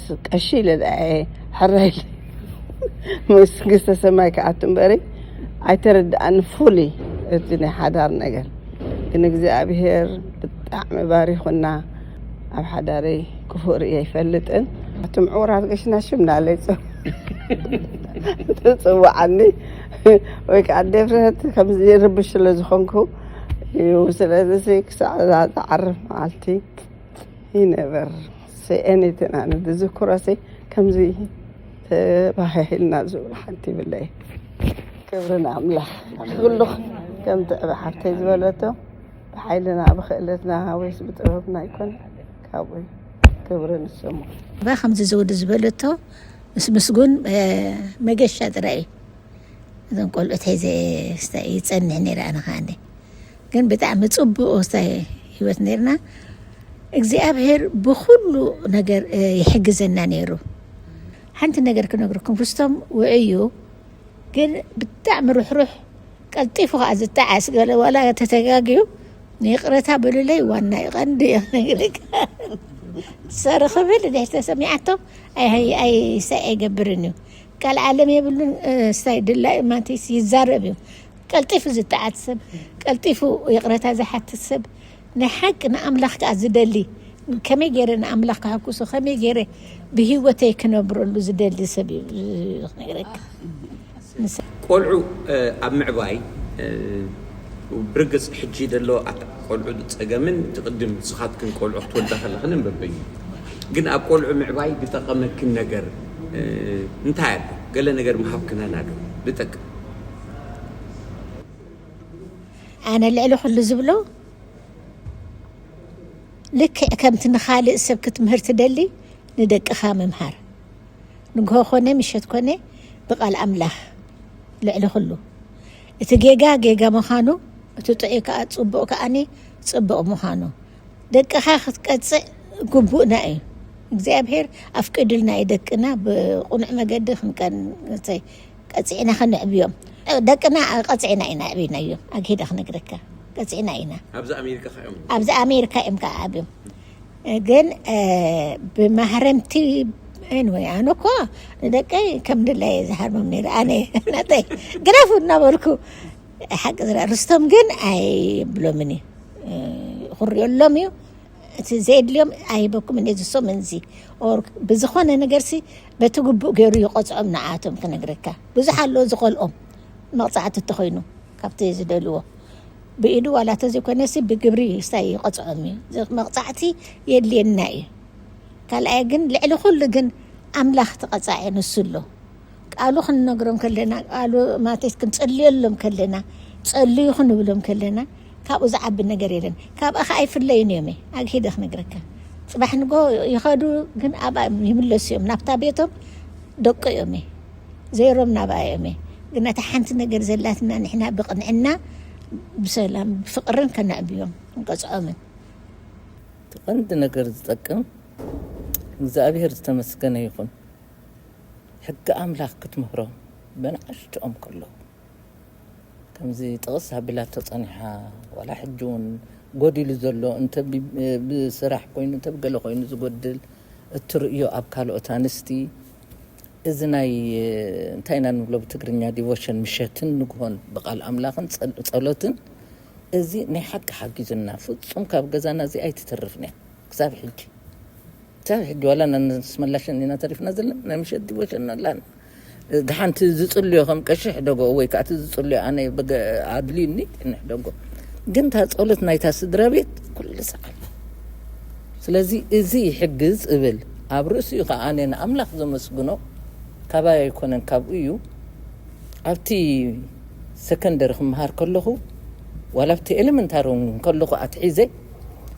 ስ- ቀሺ ኢለ ደኣ እየ ሕራይ ኢለ ምስ መንግስተ ሰማይ ክኣቱ እምበሪ ኣይተረዳእኒ ፉሊ እቲ ናይ ሓዳር ነገር። ግን እግዚኣብሔር ብጣዕሚ ባሪኹና ኣብ ሓዳረይ ክፉእ ርእየ ኣይፈልጥን። ኣቱም ዕውራት ገሽና ሽም ናለይ ጽ- ትጽውዓኒ ወይ ከዓ ደፍረት ከምዚ ርብሽ ስለ ዝኾንኩ እዩ። ስለዚ ሲ ክሳዕ እዛ ትዓርፍ መዓልቲ ይነበር ሲ ኤኒቲን ኣነ ዝዝክሮ ሲ ከምዚ ተባሂልና ዝብል ሓንቲ ይብለይ። ክብሪ ንኣምላኽ። ኩሉ ከም ትዕበ ሓፍተይ ዝበለቶ ብሓይልና ብኽእለትና ወይስ ብጥበብና ኣይኮነ ካብኡ እዩ። ክብሪ ንስሙ። እባ ከምዚ ዘውዲ ዝበለቶ ምስ ምስጉን እ፣ መገሻ ጥራይ እዩ። እዞም ቆልዑት ሒዘ ስታይ ይጸንሕ ነይረ ኣነ ከዓኒ። ግን ብጣዕሚ ጽቡቕ ስታይ ህይወት ነይርና። እግዚኣብሔር ብኹሉ ነገር፣ እ፣ ይሕግዘና ነይሩ። ሓንቲ ነገር ክነግረኩም፣ ርስቶም ውዑይ እዩ፣ ግን ብጣዕሚ ርሕሩሕ፣ ቀልጢፉ ከኣ ዝጠዓስ፣ ገለ ዋላ ተተጋግዩ ንይቕረታ ብሉለይ ዋና ይቐንዲ እዮም ነግርካ። ሰሪ ክብል ድሕር ተሰሚዓቶም ኣይ-፣ ኣይ-፣ ሳይ ኣይገብርን እዩ። ቃል ዓለም የብሉን፣ እ፣ ሳይ ድላይ ማንቲስ ይዛረብ እዩ። ቀልጢፉ ዝጠዓት ሰብ፣ ቀልጢፉ ይቕረታ ዝሓትት ሰብ፣ ንሓቂ ንኣምላኽ ከኣ ዝደሊ፣ ከመይ ገይረ ንኣምላኽ ከሐኩሶ፣ ከመይ ገይረ ብህይወተይ ክነብረሉ ዝደሊ ሰብ እዩ ክነግረካ። ንሳ ቆልዑ፣ እ፣ ኣብ ምዕባይ፣ እ፣ ብርግጽ ሕጂ ዘሎ ኣት-፣ ቆልዑ ጸገምን እቲ ቅድም ንስኻትክን ቆልዑ ክትወልዳ ከለኽን እንበበዩ። ግን ኣብ ቆልዑ ምዕባይ ዝጠቐመክን ነገር፣ እ፣ እንታይ ኣሎ? ገለ ነገር ምሃብክናና ዶ? ዝጠቅም። ኣነ ልዕሊ ኩሉ ዝብሎ፣ ልክዕ ከምቲ ንኻልእ ሰብ ክትምህር ትደሊ፣ ንደቅኻ ምምሃር። ንግሆ ኮነ ምሸት ኮነ ብቃል ኣምላኽ ልዕሊ ኩሉ። እቲ ጌጋ ጌጋ ምዃኑ፣ እቲ ጥዑይ ከኣ ጽቡቕ ከኣኒ ጽቡቕ ምዃኑ። ደቅኻ ክትቀጽዕ ግቡእና እዩ። እግዚኣብሔር ኣፍቂዱልና እዩ ደቅና ብቕኑዕ መገዲ ክንቀን-፣ ቀጺዕና ከነዕብዮም። ደቅና ቀጺዕና ኢና ኣዕቢናዮም። ኣግሂደ ክነግረካ። ቀጺዕና ኢና። ኣብዚ ኣሜሪካ ከ እዮም? ኣብዚ ኣሜሪካ እዮም ከኣ ዓብዮም። ግን፣ እ፣ ብማህረምቲ፣ ኤንወይ፣ ኣነ እኮ ንደቀይ ከም ድላየ ዝሃርሞም ነይረ። ኣነ ናተይ ግደፉ እናበልኩ፣ ሓቂ ዝረ-፣ ርስቶም ግን ኣይብሎምን እዩ። እ፣ ክሪኦሎም እዩ። እቲ ዘየድልዮም ኣይህበኩም፣ ነዚ ሶም እንዚ ኦር ብዝኾነ ነገርሲ በቲ ግቡእ ገይሩ ይቆጽዖም። ንዓቶም ክነግረካ፣ ብዙሕ ኣሎ ዝቆልኦም መቕጻዕቲ እንተኾይኑ፣ ካብቲ ዝደልዎ ብኢዱ ዋላ ተዘይኮነሲ ብግብሪ ስታይ ይቆጽዖም እዩ። እዚ መቕጻዕቲ የድልየና እዩ። ካልኣይ ግን ልዕሊ ኩሉ ግን ኣምላኽ ተቐጻዒ ንሱ ኣሎ። ቃሉ ክንነግሮም ከለና፣ ቃሉ ማቴስ ክንጸልየሎም ከለና፣ ጸልዩ ክንብሎም ከለና፣ ካብኡ ዝዓቢ ነገር የለን። ካብኣ ከኣ ኣይፍለዩን እዮም። ኣግሂደ ክነግረካ። ጽባሕ ንጎ ይኸዱ፣ ግን ኣብኣ ይምለሱ እዮም። ናብታ ቤቶም ደቂ እዮም። ዘይሮም ናብኣ እዮም። ግን እታ ሓንቲ ነገር ዘላትና ንሕና ብቕንዕና፣ ብሰላም፣ ብፍቕርን ከነዕብዮም፣ ክንቀጽዖምን። እቲ ቀንዲ ነገር ዝጠቅም፣ እግዚኣብሔር ዝተመስገነ ይኹን። ሕጊ ኣምላኽ ክትምህሮም በንኣሽትኦም ከለዉ። ከምዚ ጥቕስ ኣቢላቶ ጸኒሓ፣ ዋላ ሕጂ እውን ጎዲሉ ዘሎ፣ እንተ ብ-፣ ብስራሕ ኮይኑ፣ እንተ ብገለ ኮይኑ ዝጎድል እትርእዮ ኣብ ካልኦት ኣንስቲ፣ እዚ ናይ፣ እንታይ ኢና ንብሎ ብትግርኛ፣ ዲቮሽን፣ ምሸትን ንግሆን ብቓል ኣምላኽን ጸል-፣ ጸሎትን፣ እዚ ናይ ሓቂ ሓጊዙና። ፍጹም ካብ ገዛና እዚ ኣይትተርፍን እያ ክሳብ ሕጂ። ክሳብ ሕጂ ዋላ ነንስመላሽን ኢና ተሪፍና ዘለና፣ ናይ ምሸት ዲቮሽን ኣላና። ደሓንቲ ዝጽልዮ ከም ቀሺ ሕደጎ፣ ወይ ከዓ እቲ ዝጽልዮ ኣነ በገ-፣ ኣድልዩኒ ንሕደጎ። ግን እታ ጸሎት ናይታ ስድራ ቤት ኩሉ ሰዓት። ስለዚ እዚ ይሕግዝ እብል። ኣብ ርእሲኡ ከዓ ኣነ ንኣምላኽ ዘመስግኖ ካባይ ኣይኮነን፣ ካብኡ እዩ። ኣብቲ ሰከንደሪ ክመሃር ከለኹ፣ ዋላ ኣብቲ ኤሌመንታሪ እውን ከለኹ ኣትሒዘ፣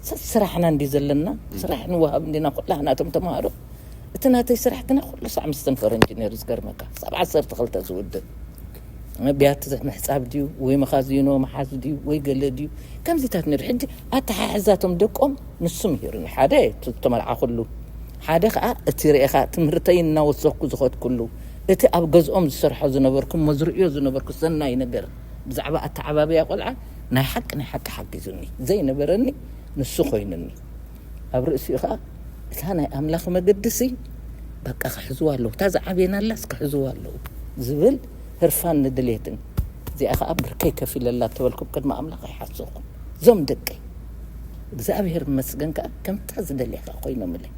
ሰ-፣ ስራሕና እንዲ ዘለና፣ ስራሕ ንወሃብ እንዲና ኩላህና እቶም ተምሃሮ። እቲ ናተይ ስራሕ ግና ኩሉ ሳዕ ምስተን ፈረንጂ ነይሩ፣ ዝገርመካ። ሳብ ዓሰርተ ክልተ ዝውድእ። ቢያቲ ምሕጻብ ድዩ፣ ወይ መኻዚኖ መሓዝ ድዩ፣ ወይ ገለ ድዩ፣ ከምዚታት ነይሩ። ሕጂ ኣተሓሕዛቶም ደቆም ንሱ ምሂሩኒ። ሓደ እቲ ዝተመርዓኹሉ፣ ሓደ ኸኣ እቲ ርኤኻ ትምህርተይ እናወሰኽኩ ዝኸድኩሉ፣ እቲ ኣብ ገዝኦም ዝሰርሖ ዝነበርኩ፣ መዝርእዮ ዝነበርኩ ሰናይ ነገር ብዛዕባ ኣተዓባብያ ቆልዓ ናይ ሓቂ፣ ናይ ሓቂ ሓጊዙኒ። ዘይነበረኒ ንሱ ኮይኑኒ። ኣብ ርእሲኡ ኸኣ እታ ናይ ኣምላኽ መገድሲ በቃ ክሕዝዋ ኣለዉ፣ እታ ዝዓበየናላስ ክሕዝዋ ኣለዉ ዝብል ህርፋን ንድሌትን። እዚኣ ኸኣ ብርከይ ከፊለላ ተበልኩም ቅድሚ ኣምላኽ ኣይሓሰኹም። እዞም ደቀይ እግዚኣብሔር ይመስገን ከኣ ከምታ ዝደልያ ኸኣ ኮይኖምለይ።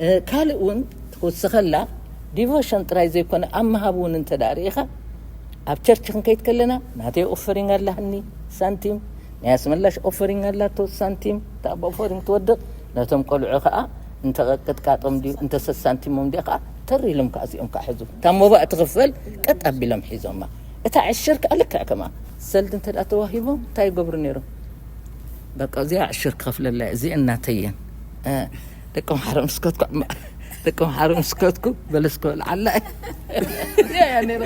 እ፣ ካልእ እውን ትውስኸላ ዲቮሽን ጥራይ ዘይኮነ ኣብ ምሃብ እውን እንተ ደኣ ርኢኻ፣ ኣብ ቸርች ክንከይድ ከለና ናተይ ኦፈሪንግ ኣላህኒ ሳንቲም፣ ናይ ኣስመላሽ ኦፈሪንግ ኣላቶ ሳንቲም፣ እታ ኣብ ኦፈሪንግ ትወድቕ፣ ነቶም ቆልዑ ኸኣ እንተ ቅጥቃጦም ድዩ እንተ ሰሳንቲሞም ድዩ ኸኣ ተር ኢሎም ከኣ እዚኦም ከኣ ሕዙ። እታ ሞባእ ትኽፈል ቀጥ ኣቢሎም ሒዞማ። እታ ዕሽር ከኣ ልክዕ ከማ ሰልዲ እንተ ደኣ ተዋሂቦም እንታይ ይገብሩ ነይሮም? በቃ እዚኣ ዕሽር ክኸፍለላ እየ፣ እዚአን ናተየን። እ፣ ደቂ ኣምሓሩ ምስ ከድኩ፣ ደቂ ኣምሓሩ ምስ ከድኩ በለስ ክበልዓላ እየ። እዚኣ እያ ነይራ።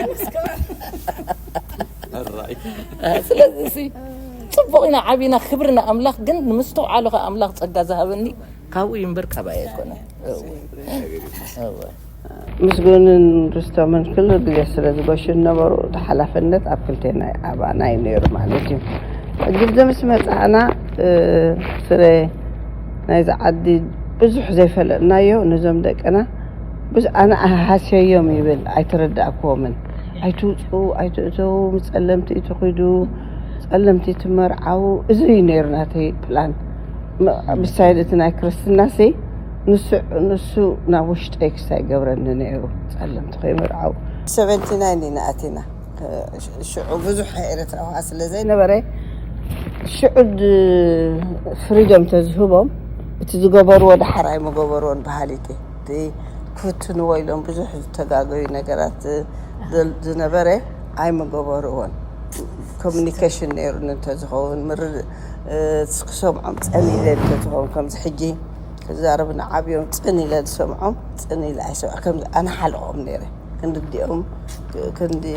ስለዚ ሲ ጽቡቕ ኢና፣ ዓቢና፣ ክብሪ ንኣምላኽ። ግን ንምስትውዓሉ ከ ኣምላኽ ጸጋ ዝሃበኒ ካብኡ እዩ እምበር ካባይ ኣይኮነ። እወ። እወ። ምስጉንን ርስቶምን ክሉ ግዜ ስለ ዝገሹ ነበሩ። እቲ ሓላፍነት ኣብ ክልቴና ኣባና እዩ ነይሩ ማለት እዩ። ሕጂ እዚ ምስ መጻእና፣ እ፣ ስለ ናይዚ ዓዲ ብዙሕ ዘይፈለጥናዮ፣ ነዞም ደቅና ብዙ ኣነ ኣሃስየዮም ይብል ኣይተረዳእክዎምን። ኣይትውፁ፣ ኣይትእተዉ፣ ምስ ጸለምቲ ትኺዱ፣ ጸለምቲ ትመርዓው። እዚ እዩ ነይሩ ናተይ ፕላን። ም-፣ ብሳይድ እቲ ናይ ክርስትናሲ ንሱ፣ ንሱ ናብ ውሽጠይ ክስታይ ገብረኒ ነይሩ። ጸለምቲ ከይምርዓው። ሰቨንቲ ናይን ኢና ኣቲና። ሽዑ ብዙሕ ኤርትራዊ ስለ ዘይነበረ፣ ሽዑ ድ-፣ ፍሪደም ተዝህቦም፣ እቲ ዝገበርዎ ደሓር ኣይምገበርዎን በሃሊት እየ። እቲ ክፍትንዎ ኢሎም ብዙሕ ዝተጋገዩ ነገራት ዝል-፣ ዝነበረ ኣይምገበርዎን። ኮሚኒኬሽን ነይሩኒ እንተዝኸውን፣ ምር-፣ እ፣ ክሰምዖም ጸን ኢለ እንተዝኸውን፣ ከምዚ ሕጂ ክዛረቡ ንዓብዮም ጽን ኢለ ዝሰምዖም፣ ጽን ኢለ ኣይሰምዖ-፣ ከምዚ ኣነ ሓልቖም ነይረ። ክንርድኦም፣ ክ-፣ ክንዲ-፣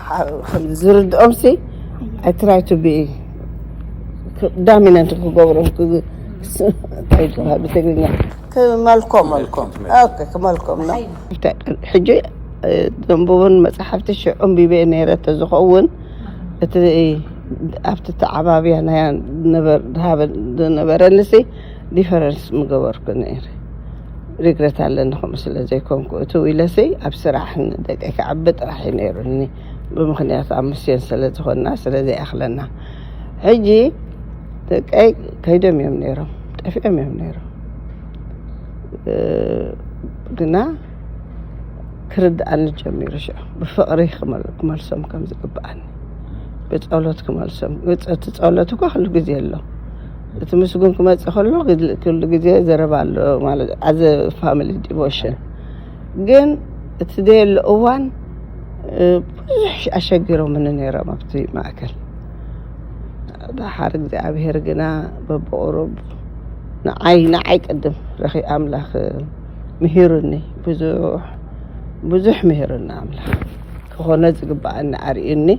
ሓ-፣ ከምዚ ዝርድኦም ሲ፣ I try to be ዳሚነንት ክገብሮም፣ ክ-፣ ስ-፣ እንታይ ይበሃል ብትግርኛ? ክመልኮም። መልኮም። ኦኬ፣ ክመልኮም ነው። ሕጂ፣ እ፣ ዘንብቡን መጽሓፍቲ ሽዑ ኣንቢበ ነይረ ተዝኸውን፣ እቲ ኣብቲ ተዓባብያ ናይ ነበር-፣ ዝሃበ-፣ ዝነበረንሲ ዲፈረንስ ምገበርኩ ነይረ። ሪግረት ኣለኒ ከምኡ ስለ ዘይኮንኩ። እቲ ኢለሲ ኣብ ስራሕ ንደቀይ ክዓቢ ጥራሕ እዩ ነይሩኒ። ብምኽንያት ኣብ ምስዮን ስለ ዝኾንና፣ ስለ ዘይኣኽለና። ሕጂ ደቀይ ከይዶም እዮም ነይሮም፣ ጠፊኦም እዮም ነይሮም። እ፣ ግና ክርድኣኒ ጀሚሩ ሽዑ። ብፍቕሪ ክመል-፣ ክመልሶም ከም ዝግብኣኒ። ብጸሎት ክመልሶም። እቲ ጸሎት እኮ ኩሉ ግዜ ኣሎ። እቲ ምስጉን ክመጽእ ከሎ ግል-፣ ኩሉ ግዜ ዘረባ ኣሎ ማለት፣ as a family devotion። ግን እቲ ዘየሎ እዋን፣ እ፣ ብዙሕ ኣሸጊሮምኒ ነይሮም ኣብቲ ማእከል። ደሓር እግዚኣብሔር ግና በብቑሩብ ንዓይ፣ ንዓይ ቅድም ረኺ-፣ ኣምላኽ ምሂሩኒ። ብዙሕ፣ ብዙሕ ምሂሩኒ ኣምላኽ። ክኾነ ዝግብኣኒ ኣርእዩኒ።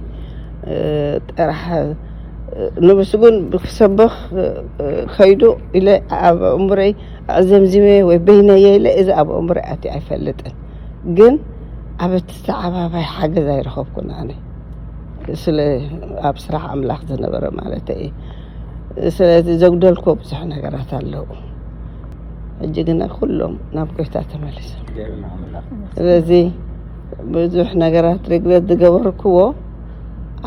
እ፣ ጥራሕ፣ እ፣ ንምስጉን ክሰብኽ፣ እ፣ ከይዱ ኢለ ኣብ ኣእምሮይ ኣዕዘምዚመ ወይ በይነየ ኢለ እዚ ኣብ ኣእምሮይ ኣትዩ ኣይፈልጥን። ግን ኣብ እቲ ተዓባባይ ሓገዝ ኣይረኸብኩን ኣነ። ስለ ኣብ ስራሕ ኣምላኽ ዝነበረ ማለት እዩ። ስለዚ ዘጉደልኩዎ ብዙሕ ነገራት ኣለዉ። ሕጂ ግና ኩሎም ናብ ጎይታ ተመሊሶም። ስለዚ ብዙሕ ነገራት ሪግሬት ዝገበርክዎ፣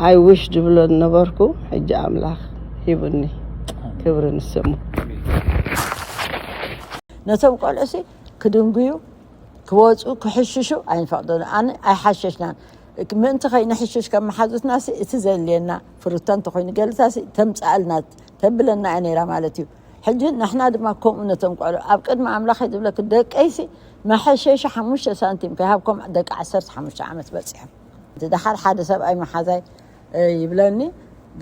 ኣይ ዊሽ ዝብሎ ዝነበርኩ፣ ሕጂ ኣምላኽ ሂቡኒ። ክብሪ ንስሙ። ነቶም ቆልዑሲ ክድንጉዩ፣ ክወፁ፣ ክሕሽሹ ኣይንፈቕደሉ። ኣነ ኣይሓሸሽናን። ምእንቲ ከይንሕሽሽ ከም መሓዙትናሲ እቲ ዘድልየና ፍሩቶ እንተኾይኑ ገለታሲ ተምፅኣልና፣ ተብለና እያ ነይራ ማለት እዩ። ሕጂ ንሕና ድማ ከምኡ ነቶም ቆልዑ ኣብ ቅድሚ ኣምላኸይ ዝብለኪ ደቀይሲ መሐሸሺ ሓሙሽተ ሳንቲም ከይሃብኮም ደቂ ዓሰርተ ሓሙሽተ ዓመት በፂሖም። እቲ ደሓር ሓደ ሰብኣይ መሓዛይ፣ እ፣ ይብለኒ፣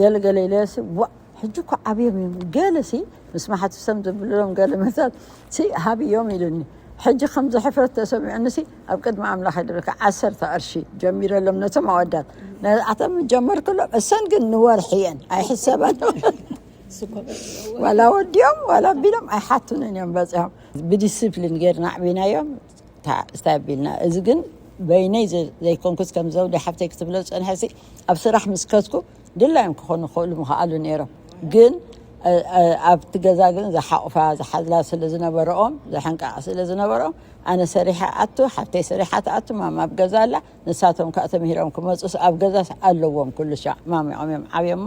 ገለ ገለ ኢለሲ፣ "ዋእ፣ ሕጂ እኮ ዓብዮም እዮም። ገለሲ ምስ መሓትሶም ዝብሎም ገለ መታት ሲ ሃብዮም" ኢሉኒ። ሕጂ ከምዚ ሕፍረት ተሰሚዑኒሲ ኣብ ቅድሚ ኣምላኽ ይድረካ ዓሰርተ ቅርሺ ጀሚረሎም ነቶም ኣወዳት። ነኣቶም ጀመርክሎም፣ እሰን ግን ንወርሒ እየን ኣይሕሰባን። ዋላ ወዲኦም ዋላ ኣቢሎም ኣይሓቱንን እዮም በፂሖም። ብዲስፕሊን ጌርና ኣዕቢናዮም። እታ ስታይ ኣቢልና። እዚ ግን በይነይ ዘ-፣ ዘይኮንኩስ ከም ዘውዲ ሓፍተይ ክትብሎ ዝጸንሐሲ ኣብ ስራሕ ምስ ከድኩ ድላዮም ክኾኑ ክኽእሉ ምኽኣሉ ነይሮም። ግን፣ እ፣ እ፣ ኣብቲ ገዛ ግን ዝሓቑፋ ዝሓዝላ ስለ ዝነበረኦም፣ ዘሐንቃቕ ስለ ዝነበረኦም፣ ኣነ ሰሪሐ ኣቱ፣ ሓፍተይ ሰሪሓ ትኣቱ፣ ማማ ኣብ ገዛ ኣላ፣ ንሳቶም ከኣ ተምሂሮም ክመጹስ ኣብ ገዛስ ኣለዎም ኩሉ ሻዕ ማሚቖም እዮም ዓብዮሞ።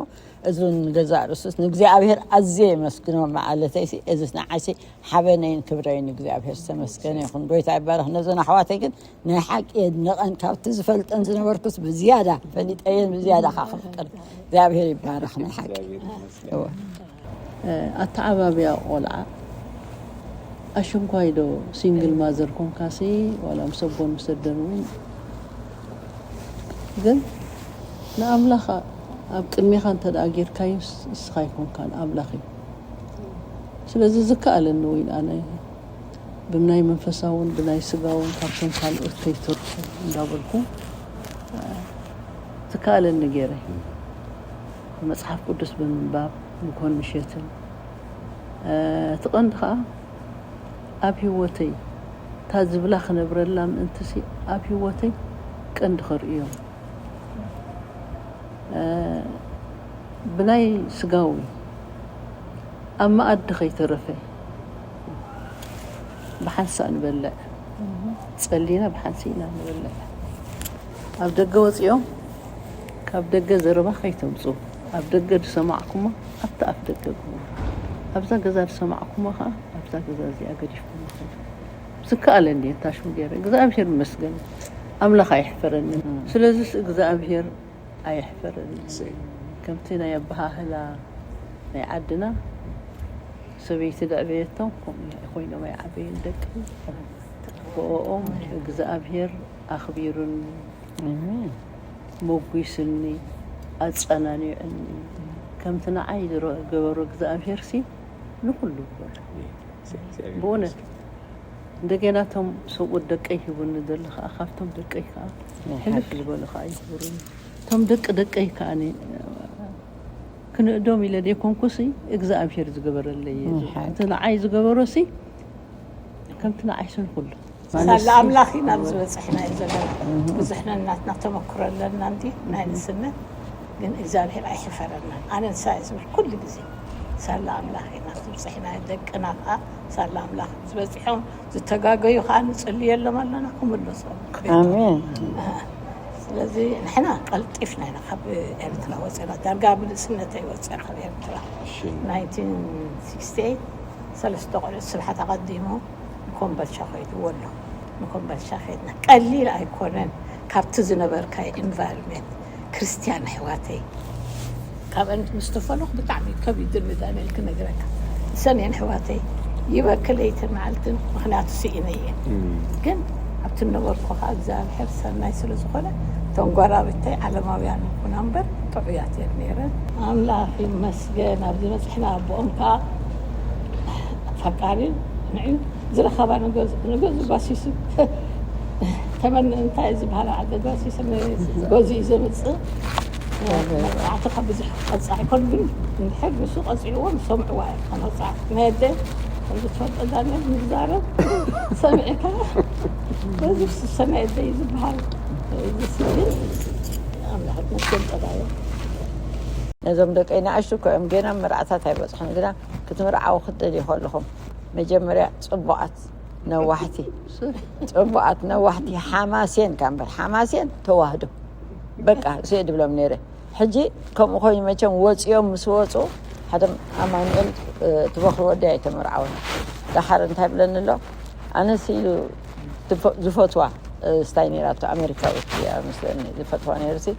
እዚ እውን ንገዛእ ርእሱስ ንእግዚኣብሔር ኣዝየ የመስግኖ መዓለተይሲ፣ እዚስ ንዓይሲ ሓበነይን ክብረይን እግዚኣብሔር ዝተመስገነ ይኹን። ጎይታ ይባረኽ። ነዘን ኣሕዋተይ ግን ናይ ሓቂ የድንቐን። ካብቲ ዝፈልጠን ዝነበርኩስ ብዝያዳ ፈሊጠየን ብዝያዳ ከዓ ከፍቅር። እግዚኣብሔር ይባረኽ። ናይ ሓቂ። እወ። ኣተዓባብያ ቆልዓ ኣሽንኳይ ዶ ሲንግል ማዘር ኮንካሲ ዋላ ምስ ኣቦን ምስ ኣደን እውን ግን ንኣምላኽ ኣብ ቅድሜኻ እንተ ደኣ ጌርካዮስ ንስኻ ኣይኮንካን፣ ኣምላኽ እዩ። ስለዚ ዝከኣለኒ እውን ኣነ ብናይ መንፈሳውን ብናይ ስጋውን ካብቶም ካልኦት ከይተርፉ እንዳበልኩ ዝከኣለኒ ገይረ መጽሓፍ ቅዱስ ብምንባብ ንኮን ምሸትን እቲ ቀንዲ ከዓ ኣብ ህይወተይ እታ ዝብላ ክነብረላ ምእንትሲ ኣብ ህይወተይ ቀንዲ ከርእዮም ብናይ ስጋዊ ኣብ መኣዲ ከይተረፈ ብሓንሳእ ንበልዕ ጸሊና ብሓንሲ ኢና ንበልዕ ኣብ ደገ ወፂኦም ካብ ደገ ዘረባ ከይተምፁ ኣብ ደገ ዝሰማዕኩሞ ኣብቲ ኣፍ ደገ ግቡ ኣብዛ ገዛ ዝሰማዕኩሞ ከዓ ኣብዛ ገዛ እዚኣ ገዲፍኩሞ ዝከኣለኒ የታሽሙ ገይረ እግዚኣብሔር ይመስገን ኣምላኽ ኣይሕፈረኒ ስለዚስ እግዚኣብሔር ኣይሕፈረኒ ከምቲ ናይ ኣበሃህላ ናይ ዓድና ሰበይቲ ዘዕበየቶም ከምኡ ኮይኖም ኣይዓበዩን ደቂ ብኦም እግዚኣብሔር ኣኽቢሩኒ መጒስኒ ኣጸናኒዑኒ ከምቲ ንዓይ ዝገበሮ እግዚኣብሔር ሲ ንኩሉ ግበረኒ ብእውነት እንደገና እቶም ሰብኡት ደቀይ ሂቡኒ ዘሎ ከዓ ካብቶም ደቀይ ከዓ ሕልፍ ዝበሉ ከዓ ይኽብሩኒ እቶም ደቂ ደቀይ ከዓ ክንእዶም ኢለ ዘይኮንኩሲ እግዚኣብሔር ዝገበረለይ እቲ ንዓይ ዝገበሮሲ ከምቲ ንዓይ ስንኩሉ ሳላ ኣምላኽ ኢና ኣብዚ በፅሕና እዩ ዘለና ብዙሕ ነናትና ተመክሮ ኣለና እንዲ ናይ ንስነት ግን እግዚኣብሔር ኣይሕፈረናን ኣነ ንሳ ዝብል ኩሉ ግዜ ሳላ ኣምላኽ ኢና ኣብዚ በፅሕና ደቅና ከዓ ሳላ ኣምላኽ ዝበፅሖም ዝተጋገዩ ከዓ ንፅልየሎም ኣለና ክምለሶም ኣሜን ስለዚ ንሕና ቀልጢፍና ኢና ካብ ኤርትራ ወፅና ዳርጋ ብንእስነተይ ወፅአ ካብ ኤርትራ 1968 ሰለስተ ቆልዑ ስብሓት ኣቐዲሙ ንኮምበልቻ ከይዱ ወሎ ንኮምበልቻ ከይድና ቀሊል ኣይኮነን ካብቲ ዝነበርካዮ environment ክርስትያን ኣሕዋተይ ካብአን ምስ ተፈለኹ ብጣዕሚ ከቢድ ድርብዳብ እየ ክነግረካ። ሰሜን ኣሕዋተይ ይበኪ ለይትን መዓልትን ምኽንያቱ ስኢነ እየ። ግን ኣብቲ ነበርኩ ከዓ እግዚኣብሔር ሰናይ ስለ ዝኾነ እተን ጓራብተይ ዓለማውያን ይኹና እምበር ጥዑያት እየን ነይረን። ኣምላኽ ይመስገን ኣብዚ በፅሕና። ኣቦኦም ከዓ ፈቃሪ ንዑ ዝረኸባ ንገዝ ንገዝ ጓሲሱ ተመን እንታይ ዝበሃል ዓዲ ጓሲሱ ንገዝ እዩ ዘምፅእ። መርዓቲ ካብ ብዙሕ ቀፃዕ ይኮን ግን እንድሕር ንሱ ቀፂዕዎ ንሰምዕዋ እዮም መርፃዕቲ ናይ ኣደ ከምዚ ትፈልጦ ዳንኤል ንዛረብ ሰሚዕካ በዚ ፍስሰ ናይ ኣደ እዩ ዝበሃል። እዚ ስግን ኣምላኽ መስገን ጠባዮ። ነዞም ደቀይ ንኣሽቱ እኮ እዮም ገና መርዓታት ኣይበፅሑን ግና ክትምርዓው ክትደልዩ ከለኹም መጀመርያ ፅቡቓት ነዋሕቲ ፅቡቓት ነዋሕቲ ሓማሴን ካብ እምበር ሓማሴን ተዋህዶ በቃ እሱ እየ ድብሎም ነይረ ሕጂ ከምኡ ኮይኑ መቸም ወፂኦም ምስ ወፁ ሓደ ኣማኑኤል ትበክሪ ወዲ ኣይተመርዓወን ዳሓር እንታይ ብለኒ ኣሎ ኣነስ ኢሉ ዝፈትዋ ስታይ ነይራቶ ኣሜሪካዊት እያ መስለኒ ዝፈትዋ ነይሩ ሲ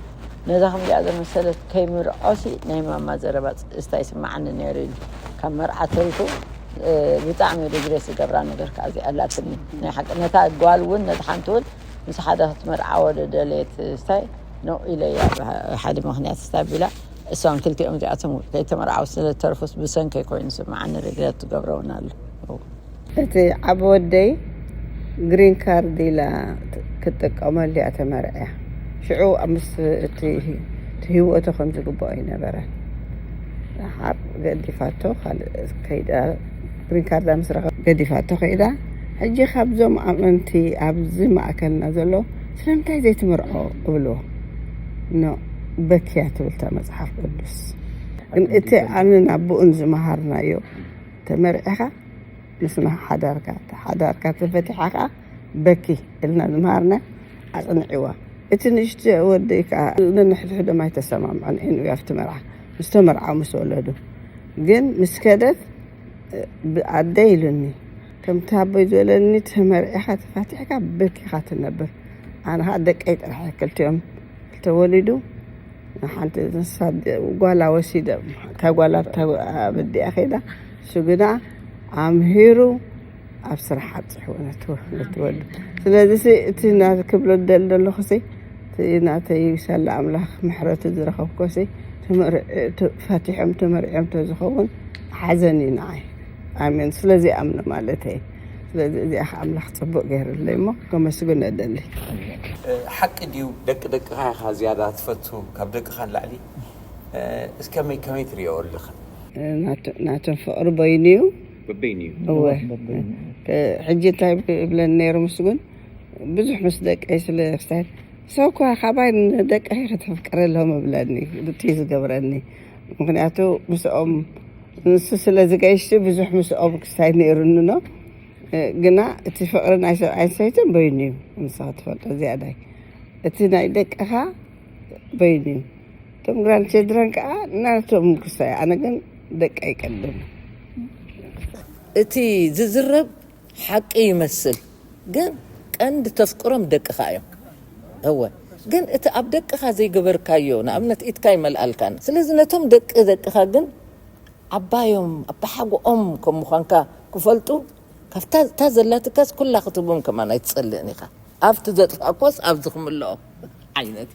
ነዛ ከምዚኣ ዘመሰለት ከይምርዖ ሲ ናይ ማማ ዘረባ ስታይ ስማዓኒ ነይሩ ኢሉ ካብ መርዓ ተሪፉ ብጣዕሚ ሪግሬት ዝገብራ ነገር ከዓ እዚኣ ኣላትኒ ናይ ሓቂ ነታ ጓል እውን ነቲ ሓንቲ እውን ምስ ሓደ ክትምርዓወ ደደለየት ስታይ ነው ኢለያ ሓደ ምክንያት ስታይ ቢላ እሷን ክልቲኦም እዚኣቶም ከይተመርዓው ስለተርፉስ ብሰንከይ ኮይኑ ስምዓኒ ሪግሬት ትገብረውን ኣሎ እቲ ዓቢ ወደይ ግሪን ካርድ ኢላ ክትጥቀመሉ እያ ተመርዕያ። ሽዑ ምስ እቲ ህይወቱ ከም ዝግብኦ ኣይነበረን። ደሓር ገዲፋቶ ካልእ ከይዳ ግሪን ካርዳ ምስ ረኸበት ገዲፋቶ ከይዳ። ሕጂ ካብዞም ኣመንቲ ኣብዚ ማእከልና ዘለዉ ስለምንታይ ዘይትምርዖ እብልዎ። ኖ በኪያ ትብል እታ መጽሓፍ ቅዱስ። ግን እቲ ኣነን ኣቦኡን ዝመሃርናዮ ተመርዒኻ ምስ ሓዳርካ ሓዳርካ ተፈቲሓ ከዓ በኪ እልና ዝመሃርና ኣፅንዕዋ እቲ ንእሽተ ወደይ ከዓ ነንሕድሕዶም ኣይተሰማምዑን ን ኣብቲ መርዓ ምስ ተመርዓው ምስ ወለዱ ግን ምስ ከደት ኣደ ኢሉኒ ከምቲ ኣቦይ ዝበለኒ ተመርዒኻ ተፋቲሕካ በኪኻ ትነብር ኣነ ከዓ ደቀይ ጥራሕ ክልቲኦም ተወሊዱ ሓንቲ ንሳ ጓላ ወሲደ እታ ጓላ ኣብዲኣ ከይዳ እሱ ግና ኣምሂሩ ኣብ ስራሕ ኣብፅሕዎ ነቲ ወዲ ስለዚ እቲ ክብሎ ደል ዘለኹ እቲ ናተይ ሳላ ኣምላኽ ምሕረቱ ዝረኸብኮ ፈቲሖም ተመርዕዮም ተዝኸውን ሓዘን እዩ ንዓይ ኣሜን ስለዚ ኣምነ ማለት እየ ስለዚ እዚኣ ከዓ ኣምላኽ ፅቡቅ ገይርለይ እሞ ከመስግኖ እደሊ። ሓቂ ድዩ ደቂ ደቅኻ ኢኻ ዝያዳ ትፈቱ ካብ ደቅኻ ንላዕሊ? እስከመይ ከመይ ትሪኦ ኣለኻ? ናቶም ፍቅሪ በይኑ እዩ። በበይኑ እዩ። እወ። ሕጂ እንታይ ብለን ነይሩ ምስጉን ብዙሕ ምስ ደቀይ ስለ ክስታይ ሰው እኳ ካባይ ንደቀይ ከተፍቅረሎም እብለኒ። ብቲ ዝገብረኒ ምክንያቱ ምስኦም ንሱ ስለ ዝገይሽ ብዙሕ ምስኦም ክስታይ ነይሩኒ ኖ። ግና እቲ ፍቅሪ ናይ ሰብኣይን ሰይትን በይኑ እዩ። ንስኻ ትፈልጦ ዝያዳይ እቲ ናይ ደቅኻ በይኑ እዩ። እቶም ግራንድ ቸልድረን ከዓ ናቶም ክስታይ ኣነ ግን ደቀይ ቀድም። እቲ ዝዝረብ ሓቂ ይመስል ግን ቀንዲ ተፍቅሮም ደቅኻ እዮም። እወ ግን እቲ ኣብ ደቅኻ ዘይገበርካዮ ንኣብነት ኢትካ ይመልኣልካን ስለዚ ነቶም ደቂ ደቅኻ ግን ዓባዮም ኣባሓጎኦም ከም ምዃንካ ክፈልጡ ካብታ እታ ዘላትካስ ኩላ ክትቦም ከማን ኣይትጸልእን ኢኻ ኣብቲ ዘጥፋእኮስ ኣብዚ ክምልኦ ዓይነት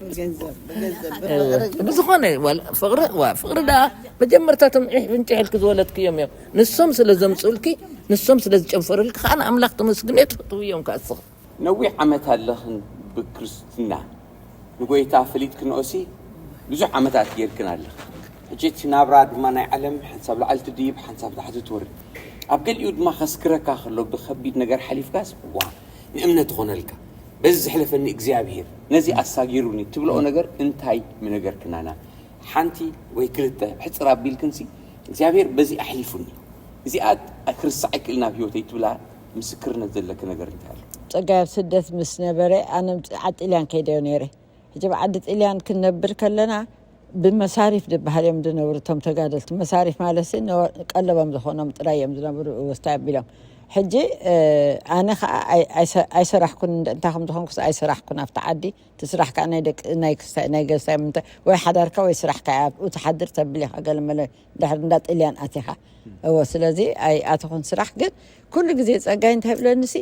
ብዝኾነ ፍቅሪ ፍቅሪ ዳ መጀመርታ ትምዒሕ ፍንጭሕ ኢልክ ዝወለድክዮም እዮም ንሶም ስለ ዘምፅኡልኪ ንሶም ስለ ዝጨንፈሩልኪ ከዓ ንኣምላኽ ተመስግነ ትፈትውዮም ከኣስኽ ነዊሕ ዓመት ኣለኽን ብክርስትና ንጎይታ ፈሊጥክንኦሲ ብዙሕ ዓመታት ጌርክን ኣለኽ ሕጂ እቲ ናብራ ድማ ናይ ዓለም ሓንሳብ ላዕሊ ትድይብ ሓንሳብ ታሕቲ ትወርድ ኣብ ገሊኡ ድማ ከስክረካ ከሎ ብከቢድ ነገር ሓሊፍካስ ዋ ንእምነት ትኾነልካ በዚ ዘሕለፈኒ እግዚኣብሄር ነዚ ኣሳጊሩኒ ትብልኦ ነገር እንታይ ምነገርክናና ሓንቲ ወይ ክልተ ሕፅር ኣቢልክንሲ እግዚኣብሄር በዚ ኣሕሊፉኒ እዚኣ ክርስዕ ኣይክእል ናብ ህይወተይ ትብላ ምስክርነት ዘለኪ ነገር እንታይ ኣሎ ፀጋይ ኣብ ስደት ምስ ነበረ ኣነ ዓጢልያን ከይደዮ ነይረ ሕጂ ብዓዲ ጥልያን ክንነብር ከለና ብመሳሪፍ ዝበሃል እዮም ዝነብሩ እቶም ተጋደልቲ መሳሪፍ ማለት ቀለቦም ዝኾኖም ጥራይ እዮም ዝነብሩ ወስታይ ኣቢሎም ሕጂ ኣነ ከዓ ኣይሰራሕኩን እንታይ ከም ዝኾንኩስ ኣይሰራሕኩን ኣብቲ ዓዲ እቲ ስራሕ ከዓ ናይ ደቂ ናይ ክስታይ ናይ ገዝታይ ምንታይ ወይ ሓዳርካ ወይ ስራሕካ ኣብኡ ትሓድር ተብል ኢኻ ገለ መለ ድሕሪ እንዳ ጥልያን ኣቲኻ እወ ስለዚ ኣይኣተኹን ስራሕ ግን ኩሉ ግዜ ፀጋይ እንታይ ብለንሲ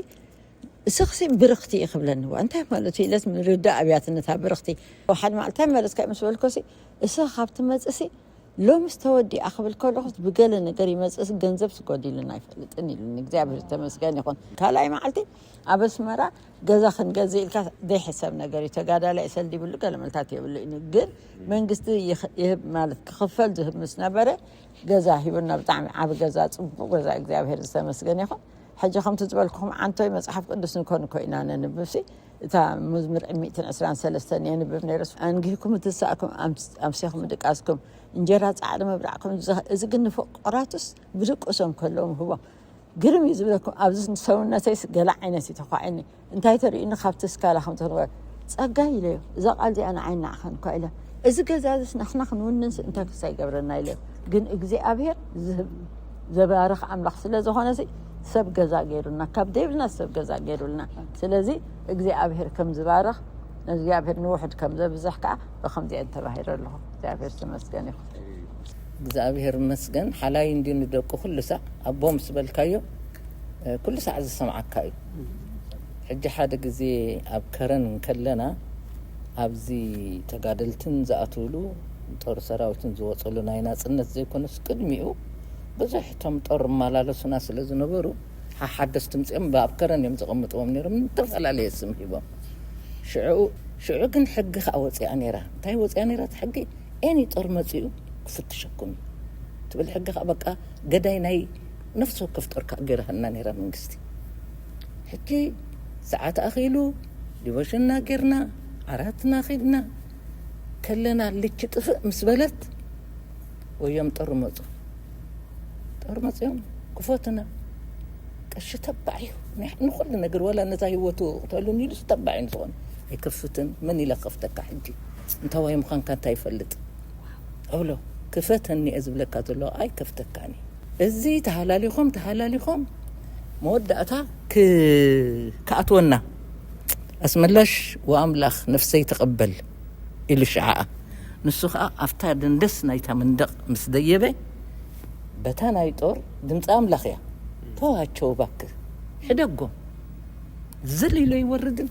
እስኽሲ ብርኽቲ እዩ ክብለኒ እዋ እንታይ ማለት እዩ ኢለስ ምርዳእ ኣብያትነታ ብርኽቲ ሓደ መዓልታይ መለስካ ምስ በልኮሲ እስኻ ካብ ትመፅእሲ ሎምስ ተወዲኣ ክብል ከለኹስ ብገለ ነገር ይመፅእስ ገንዘብ ስጎዲልና ኣይፈልጥን ኢሉኒ እግዚኣብሔር ዝተመስገን ይኹን ካልኣይ መዓልቲ ኣብ ኣስመራ ገዛ ክንገዝእ ኢልካ ዘይሕሰብ ነገር እዩ ተጋዳላይ ሰልዲ ይብሉ ገለ መልታት የብሉ እዩ ግን መንግስቲ ይህብ ማለት ክኽፈል ዝህብ ምስ ነበረ ገዛ ሂቡና ብጣዕሚ ዓብ ገዛ ፅቡቅ ገዛ እግዚኣብሔር ዝተመስገን ይኹን ሕጂ ከምቲ ዝበልኩኹም ዓንቶይ መፅሓፍ ቅዱስ ንኮን እኮ ኢና ነንብብሲ እታ መዝሙር ሚእትን ዕስራን ሰለስተን የንብብ ነይረስ ኣንጊህኩም ትሳእኩም ኣምሲኹም ድቃስኩም እንጀራ ፃዕሪ ምብላዕኩም እዚ ግን ንፍቁራቱስ ብድቁሶም ከለዉ ምህቦም ግርም እዩ ዝብለኩም ኣብዚ ሰውነተይስ ገለ ዓይነት እዩ ተኳዒኒ እንታይ ተርእዩኒ ካብቲ ስካላ ከም ተንወ ፀጋይ ኢለዮ እዛ ቃል እዚኣ ንዓይ ናዕኸን እኳ ኢለ እዚ ገዛ እዚስ ናሕና ክንውንንስ እንታይ ክሳ ይገብረና ኢለዮ ግን እግዚኣብሔር ዝህብ ዘባርኽ ኣምላኽ ስለ ዝኾነ ሰብ ገዛ ገይሩልና ካብ ደይብልና ሰብ ገዛ ገይሩልና ስለዚ እግዚኣብሔር ከም ዝባርኽ እግዚኣብሔር ንውሕድ ከም ዘብዝሕ ከዓ ብከምዚአን ተባሂረ ኣለኹ እግዚኣብሔር ተመስገን ይኹን እግዚኣብሔር መስገን ሓላይ እንዲ ንደቁ ኩሉ ሳዕ ኣቦ ምስ በልካዮ ኩሉ ሳዕ ዝሰምዓካ እዩ ሕጂ ሓደ ግዜ ኣብ ከረን እንከለና ኣብዚ ተጋደልትን ዝኣትውሉ ጦር ሰራዊትን ዝወፀሉ ናይ ናፅነት ዘይኮነስ ቅድሚኡ ብዙሕ እቶም ጦር እመላለሱና ስለ ዝነበሩ ሓሓደስ ትምፅኦም ብኣብ ከረን እዮም ዘቐምጥዎም ነይሮም ዝተፈላለየ ስም ሂቦም ሽዑ ሽዑ ግን ሕጊ ከዓ ወፂኣ ነይራ እንታይ ወፂኣ ነይራ እቲ ሕጊ ኤኒ ጦር መፂኡ ክፍትሸኩም እዩ ትብል ሕጊ ከዓ በቃ ገዳይ ናይ ነፍሲ ወከፍ ጦር ከዓ ገይራሃልና ነይራ መንግስቲ ሕጂ ሰዓት ኣኺሉ ዲቮሽንና ጌርና ዓራትና ኺድና ከለና ልቺ ጥፍእ ምስ በለት ወዮም ጦር መፁ ጦር መፅኦም ክፈቱና ቀሺ ተባዕ እዩ ንኩሉ ነገር ወላ ነታ ህይወቱ ቅተሉኒ ኢሉ ተባዕ እዩ ንዝኾነ ኣይከፍትን መን ኢለ ክኸፍተካ ሕጂ እንታዋይ ምዃንካ እንታይ ይፈልጥ ኣብሎ ክፈተኒ እየ ዝብለካ ዘሎ ኣይከፍተካን እዩ እዚ ተሃላሊኾም ተሃላሊኾም መወዳእታ ክኣትወና ኣስመላሽ ወኣምላኽ ነፍሰይ ተቐበል ኢሉ ሸዓኣ ንሱ ኸዓ ኣብታ ደንደስ ናይታ መንደቕ ምስ ደየበ በታ ናይ ጦር ድምፂ ኣምላኽ እያ ተዋቸው ባክ ሕደጎም ዝል ኢሉ ይወርድን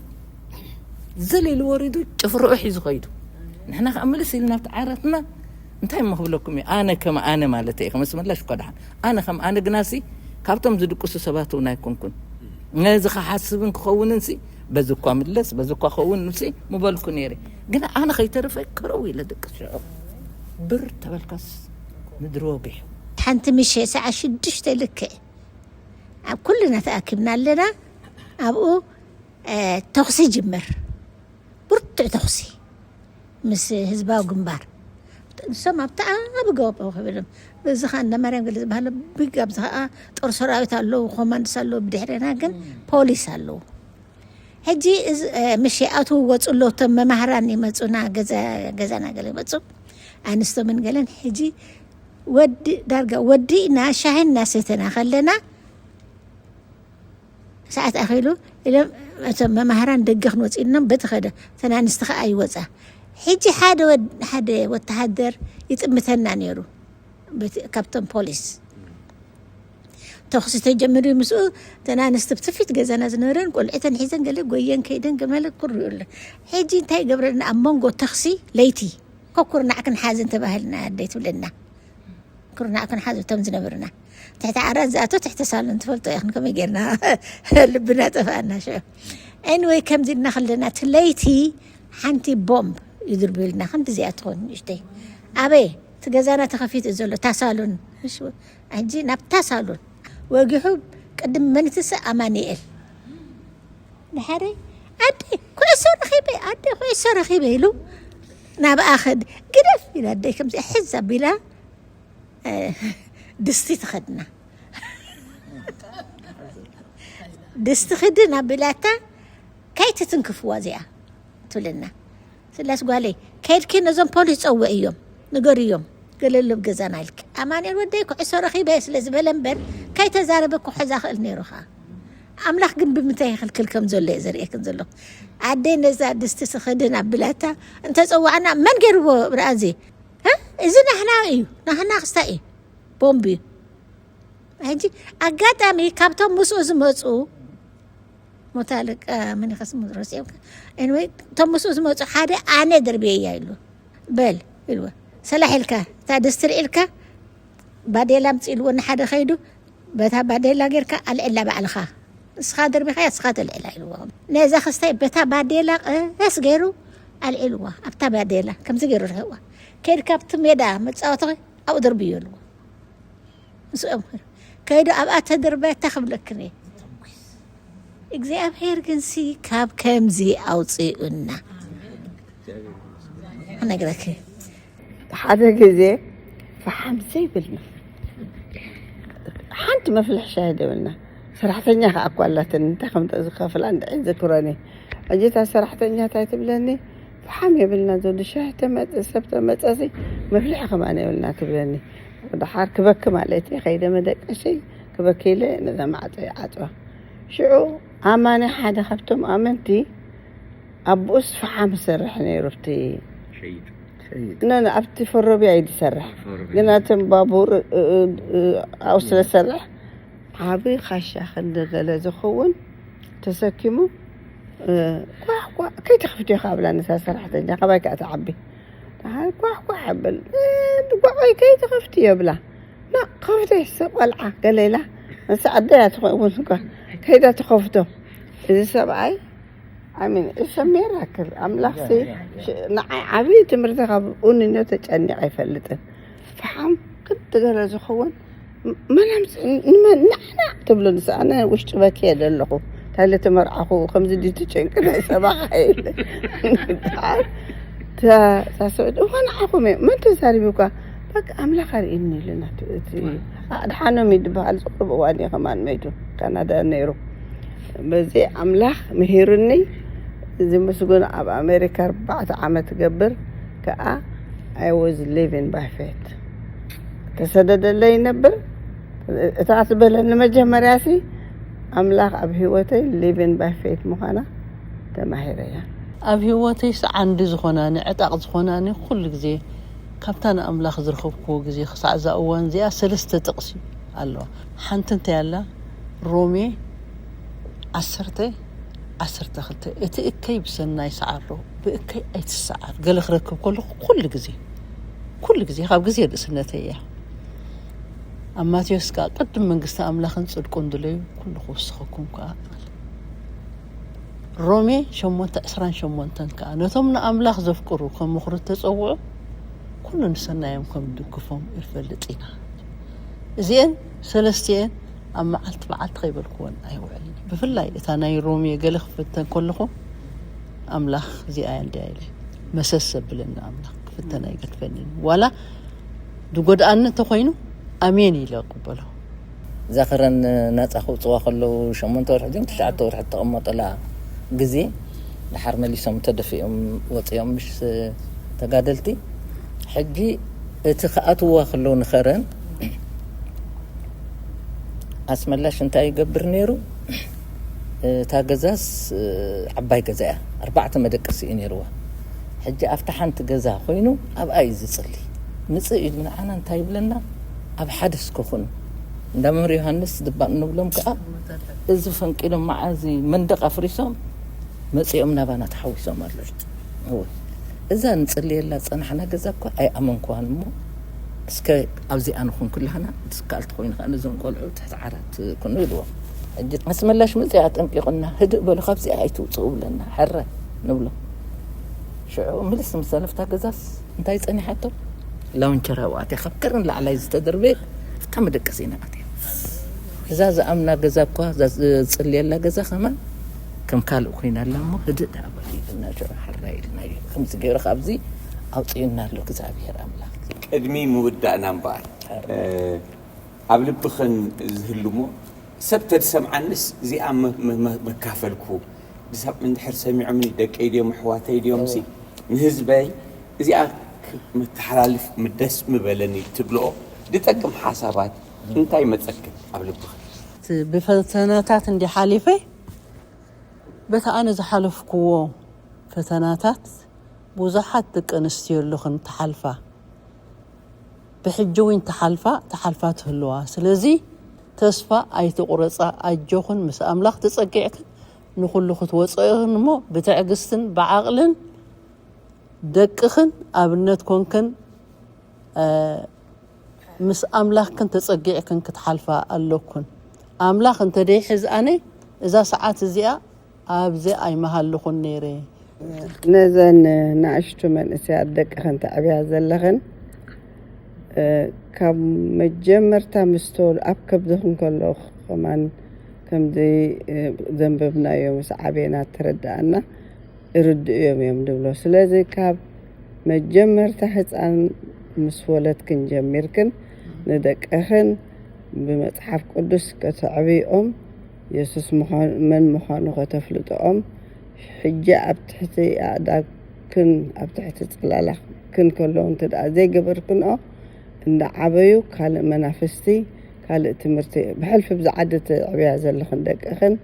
ዝል ኢሉ ወሪዱ ጭፍርኡ ሒዙ ኸይዱ ንሕና ከዓ ምልስ ኢልና ኣብቲ ዓረትና እንታይ እሞ ክብለኩም እዩ ኣነ ከም ኣነ ማለት እየ ከመስመላሽ እኳ ደሓን ኣነ ከም ኣነ ግናሲ ካብቶም ዝድቅሱ ሰባት እውን ኣይኮንኩን ነዚ ክሓስብን ክኸውንን ሲ በዚ እኳ ምለስ በዚ እኳ ኸውን ሲ ምበልኩ ነይረ። ግን ኣነ ከይተረፈ ከረው ኢለ ደቂ ሽዑ ብር ተበልካስ ምድሪ ወጊሑ። ሓንቲ ምሸ ሰዓ ሽዱሽተ ልክዕ ኣብ ኩልና ተኣኪብና ኣለና። ኣብኡ ተኹሲ ጅምር፣ ብርቱዕ ተኹሲ ምስ ህዝባዊ ግንባር። ንሶም ኣብቲ ዓቢ ጎቦ ክብሎም፣ እዚ ኸኣ እንዳ ማርያም ገለ ዝበሃሎ ብግ፣ ኣብዚ ኸኣ ጦር ሰራዊት ኣለዉ፣ ኮማንዶስ ኣለዉ ብድሕሬና ግን ፖሊስ ኣለዉ። ሕጂ እዚ ምሽ ኣቱ ወጹ ኣሎ፣ እቶም መማህራን ይመጹና፣ ገዛ ገዛና ገለ ይመጹ፣ ኣንስቶምን ገለን። ሕጂ ወዲ ዳርጋ ወዲእና ሻሂ እናሰተና ከለና ሰዓት ኣኺሉ ኢሎም እቶም መማህራን ደገ ክንወጽእ ኢልኖም በቲ ኸደ፣ እተን ኣንስቲ ኸኣ ይወጻ። ሕጂ ሓደ ወድ-፣ ሓደ ወተሃደር ይጥምተና ነይሩ፣ በቲ፣ ካብቶም ፖሊስ። ተኹሲ ተጀሚሩ ምስኡ፣ እተን ኣንስቲ ብቲ ፊት ገዛና ዝነበረን ቆልዑተን ሒዘን ገለ ጎየን ከይደን ገመለ ኩርኡ ኣሎ። ሕጂ እንታይ ይገብረልና? ኣብ መንጎ ተኽሲ ለይቲ፣ ኮኩርናዕ ክንሓዝን ተባህልና ኣደይ ትብለና። ኩርናዕ ክንሓዝ እቶም ዝነብርና። ትሕቲ ዓራት ዝኣቶ ትሕቲ ሳሎን ትፈልጦ ኢኽን ከመይ ጌርና ልብና ጠፍኣና ሽዑ። ኤኒወይ ከምዚ ኢልና ከለና እቲ ለይቲ ሓንቲ ቦምብ ይድርብዩልና፣ ክንዲ እዚኣ ትኾን ንእሽተይ። ኣበይ? እቲ ገዛና ተኸፊቱ እዩ ዘሎ፣ እታ ሳሎን። እሺ፣ ሕጂ ናብታ ሳሎን ወጊሑ ቅድሚ መንትሰ ኣማኑኤል። ድሓረይ ኣደ ኩዕሶ ረኺበ፣ ኣደ ኩዕሶ ረኺበ ኢሉ ናብኣ ኸድ ግደፍ ኢላ ኣደይ ከምዚኣ ሕዝ ኣቢላ ድስቲ ትኸድና። ድስቲ ክድን ኣቢላታ ከይትትንክፍዋ እዚኣ ትብለና። ስላስ ጓለይ ከይድኪ ነዞም ፖሊስ ጸውዕዮም፣ ንገርዮም ገለሎ ኣብ ገዛና ኢልኪ። ኣማኑኤል ወደይ ኩዕሶ ረኺበ ስለ ዝበለ እምበር ከይተዛረበ ክሕዛ ክእል ነይሩ ኸኣ። ኣምላኽ ግን ብምንታይ ይኽልክል ከም ዘሎ እየ ዘርእየክን ዘለኹ። ኣደይ ነዛ ድስቲ ትኽድን ኣቢላታ እንተጸዋዕና መን ገይርዎ ብርኣዚ? እ? እዚ ናህና እዩ፣ ናህና ክስታይ እዩ። ቦምብ እዩ። ሕጂ ኣጋጣሚ ካብቶም ምስኡ ዝመጹ ሞታልቃ መን ይኸስ ረሲኦም። ኤኒወይ እቶም ምስኡ ዝመጹ ሓደ ኣነ ደርብየያ ኢሉ። በል ኢልዎ። ሰላሕ ኢልካ እታ ድስቲ ርኢልካ ባዴላ ኣምጽእ ኢልዎ ንሓደ ከይዱ በታ ባዴላ ጌርካ ኣልዕላ ባዕልኻ። ንስኻ ደርቢኻያ ንስኻ ተልዕላ ኢልዎ። ነዛ ክስታይ በታ ባዴላ ቀስ ገይሩ ኣልዒልዋ። ኣብታ ባዴላ ከምዚ ገይሩ ርሕዋ። ከይድካ ኣብቲ ሜዳ መጻወቲ ኣብኡ ደርብዮ ኢልዎ። ምስኦም ከይዱ ኣብኣ ተደርበታ ክብለክን እየ። እግዚኣብሔር ግን ሲ ካብ ከምዚ ኣውፅኡና። እነግረኪ። ሓደ ግዜ ፈሓም ዘይብልና ሓንቲ መፍልሕ ሻሂ ደብልና ሰራሕተኛ ከዓ እኳ ኣላትን እንታይ ከም ዝከፍላ እንድዒ ዝክረኒ። ሕጂ እታ ሰራሕተኛ እንታይ ትብለኒ? ፈሓም የብልና ዘሎ ሻሂ ተመፀ ሰብ ተመፀሲ መፍልሒ ከማን የብልና ትብለኒ። ወደሓር ክበኪ ማለት እየ ከይደ መደቀሲ ክበኪ ኢለ ነዛ ማዕፆ ይዓፅዋ። ሽዑ ኣማኒ ሓደ ካብቶም ኣመንቲ ኣቦኡስ ፈሓም ይሰርሕ ነይሩ ኣብቲ ሸይጥ ሸይጥ ነ ኣብቲ ፈሮብያ እዩ ዝሰርሕ። ፈሮብያ። ግን ኣቶም ባቡር እ፣ እ፣ እ፣ ኣብኡ ስለ ዝሰርሕ ዓቢ ካሻ ክንዲ ገለ ዝኸውን ተሰኪሙ እ፣ ኳሕ ኳሕ ከይትኸፍትዮ ካብ ብላ ነታ ሰራሕተኛ ካባይ ከዓ ትዓቢ። ደሓር ኳሕ ኳሕ ኣብል እ፣ ጓቆይ ከይትኸፍትዮ ብላ። ና ከፍተ ሰብ ቆልዓ ገለ ኢላ ንሳ ኣደያ ትኸውን እኳ ከይዳ ትኸፍቶ። እዚ ሰብኣይ ኣሚን እሰ ሜራክል ኣምላኽሲ ንዓይ ዓብዪ ትምህርቲ ካብ ኡንኖ ተጨኒቐ ኣይፈልጥን። ፈሓም ክንትገለ ዝኸውን መናምስ ንመን ናዕናዕ ትብሎ ንስ ኣነ ውሽጢ በኪየ ዘለኹ ታለ ተመርዓኹ ከምዚ ድዩ ትጨንቂ ናይ ሰባኻ ኢለ። ታስዕድ እኳ ንዓኹም እየ መን ተዛሪቡ እኳ በቃ ኣምላኽ ኣርእኒ ኢሉና እቲ ኣድሓኖም ይድበሃል ዝቕርብ እዋን እየ ከማን መይቱ ካናዳ ነይሩ። በዚ ኣምላኽ ምሂሩኒ። እዚ ምስጉን ኣብ ኣሜሪካ ኣርባዕተ ዓመት ገብር ከዓ I was living by faith። ተሰደደለይ ይነብር እታ ትበለኒ መጀመርያ ሲ ኣምላኽ ኣብ ህይወተይ living by faith ምዃና ተማሂረያ። ኣብ ህይወተይ ሰዓንዲ ዝኾናኒ ዕጣቕ ዝኾናኒ ኩሉ ግዜ ካብታ ንኣምላኽ ዝረኸብክዎ ግዜ ክሳዕ እዛ እዋን እዚኣ ሰለስተ ጥቕሲ ኣለዋ። ሓንቲ እንታይ ኣላ? ሮሜ ዓሰርተ ዓሰርተ ክልተ እቲ እከይ ብሰናይ ሰዓሮ ብእከይ ኣይትሰዓር። ገለ ክረክብ ከለኹ ኩሉ ግዜ ኩሉ ግዜ ካብ ግዜ ርእስነተይ እያ። ኣብ ማቴዎስ ከዓ ቅድም መንግስቲ ኣምላኽን ጽድቁን ድለዩ ኩሉ ክውስኸኩም ከዓ። ሮሜ ሸሞንተ ዕስራን ሸሞንተን ከኣ፣ ነቶም ንኣምላኽ ዘፍቅሩ ከም ምኽሩ እተጸውዑ፣ ኩሉ ንሰናዮም ከም ዝድግፎም ይፈልጥ ኢና። እዚኤን ሰለስቲኤን ኣብ መዓልቲ መዓልቲ ከይበልክወን ኣይውዕልን። ብፍላይ እታ ናይ ሮሜ ገለ ክፍተን ከለኹ፣ ኣምላኽ እዚኣ እያ እንድያ ኢለ መሰስ ዘብለኒ ኣምላኽ ክፍተን ኣይገድፈንን። ዋላ ዝጎድኣኒ እንተኾይኑ፣ ኣሜን ኢለ እቕበሎ። እዛ ከረን ናጻ ክውጽዋ ከለዉ፣ ሸሞንተ ወርሒ ድዮም ትሽዓተ ወርሒ እተቐመጡላ ግዜ፣ ድሓር መሊሶም ተደፊኦም ወጺኦም፣ ምሽ ተጋደልቲ። ሕጂ እቲ ክኣትውዋ ከለዉ ንኸረን፣ ኣስመላሽ እንታይ ይገብር ነይሩ? እታ ገዛስ፣ እ፣ ዓባይ ገዛ እያ። ኣርባዕተ መደቀሲ እዩ ነይርዋ። ሕጂ ኣብታ ሓንቲ ገዛ ኮይኑ ኣብኣ እዩ ዝጽሊ። ምጽእ ኢሉ ንዓና እንታይ ይብለና? ኣብ ሓደ እስከ ኩኑ። እንዳ መምህር ዮሃንስ ድባእ እንብሎም ከኣ፣ እዚ ፈንቂሎም መዓዚ መንደቕ ኣፍሪሶም መጺኦም ናባና ተሓዊሶም ኣለዉ። እወ። እዛ ንጽልየላ ዝጸናሕና ገዛ እኳ ኣይኣመንኩዋን እሞ፣ እስከ ኣብዚኣ ንኹን ኩላህና፣ ዝከኣል ተኾይኑ ከኣ ነዞም ቆልዑ ትሕቲ ዓራት ኩኑ ኢልዎም። ሕጂ ኣስመላሽ መጺኣ ኣጠንቂቑና፣ "ህድእ በሉ፣ ካብዚኣ ኣይትውጽኡ" ብለና፣ ሕረ ንብሎ። ሽዑ ምልስ ምስ በለ፣ ኣብታ ገዛስ እንታይ ጸኒሓቶ? ላውንቸር ኣብኣ ኣትያ፣ ካብ ከረን ላዕላይ ዝተደርበየ ኣብታ መደቀሲና ኣትያ። እዛ ዝኣምና ገዛ እኳ፣ እዛ ዝጽልየላ ገዛ ከማን ከም ካልእ ኮይና ኣላ እሞ፣ ህድእ ደኣ በሉ ኢልና ሽዑ ሕራይ ኢልናዮ። ከምዚ ገይሩ ካብዚ ኣውጺኡና ኣሎ እግዚኣብሔር ኣምላኽ። ቅድሚ ምውዳእና እምበኣር፣ እ፣ ኣብ ልብኽን ዝህሉ እሞ፣ ሰብ ተድሰምዓንስ እዚኣ መ-፣ መ-፣ መ-፣ መካፈልኩ፣ ድሳብ እንድሕር ሰሚዖምኒ፣ ደቀይ ድዮም ኣሕዋተይ ድዮም ሲ፣ ንህዝበይ እዚኣ ክ-፣ መተሓላልፍ ምደስ ምበለኒ ትብልኦ ዝጠቅም ሓሳባት እንታይ መጸክን ኣብ ልብኽን? እቲ ብፈተናታት እንዲ ሓሊፈ፣ በቲ ኣነ ዝሓለፍክዎ ፈተናታት ብዙሓት ደቂ ኣንስትዮ ኣለኽን ትሓልፋ። ብሕጂ እውን ትሓልፋ፣ ትሓልፋ ትህልዋ። ስለዚ ተስፋ ኣይትቑረጻ፣ ኣጆኽን ምስ ኣምላኽ ተጸጊዕክን ንኹሉ ክትወጽኦኽን እሞ ብትዕግስትን ብዓቕልን ደቅኽን ኣብነት ኮንክን፣ እ፣ ምስ ኣምላኽክን ተጸጊዕክን ክትሓልፋ ኣለኩን። ኣምላኽ እንተ ደይሕዝኣነ እዛ ሰዓት እዚኣ ኣብዚ ኣይምሃልኹን ነይረ። ነዘን ንኣሽቱ መንእሰያት ደቅኽን ተዕብያ ዘለኽን፣ እ፣ ካብ መጀመርታ ምስ ተወል-፣ ኣብ ከብድኽን ከለኹ ከማን ከምዚ፣ እ፣ ዘንበብናዮ ምስ ዓብየና ተረድኣና፣ ርድእዮም እዮም ድብሎ። ስለዚ ካብ መጀመርታ ህፃን ምስ ወለድክን ጀሚርክን ንደቅኽን ብመፅሓፍ ቅዱስ ከተዕብይኦም፣ የሱስ ምዃን-፣ መን ምዃኑ ከተፍልጥኦም፣ ሕጂ ኣብ ትሕቲ ኣእዳግክን ኣብ ትሕቲ ፅላላክን ከለዉ እንተ ደኣ ዘይገበርክንኦ፣ እንዳዓበዩ ካልእ መናፍስቲ፣ ካልእ ትምህርቲ፣ ብሕልፊ ብዚ ዓዲ ትዕብያ ዘለኽን ደቅኽን፣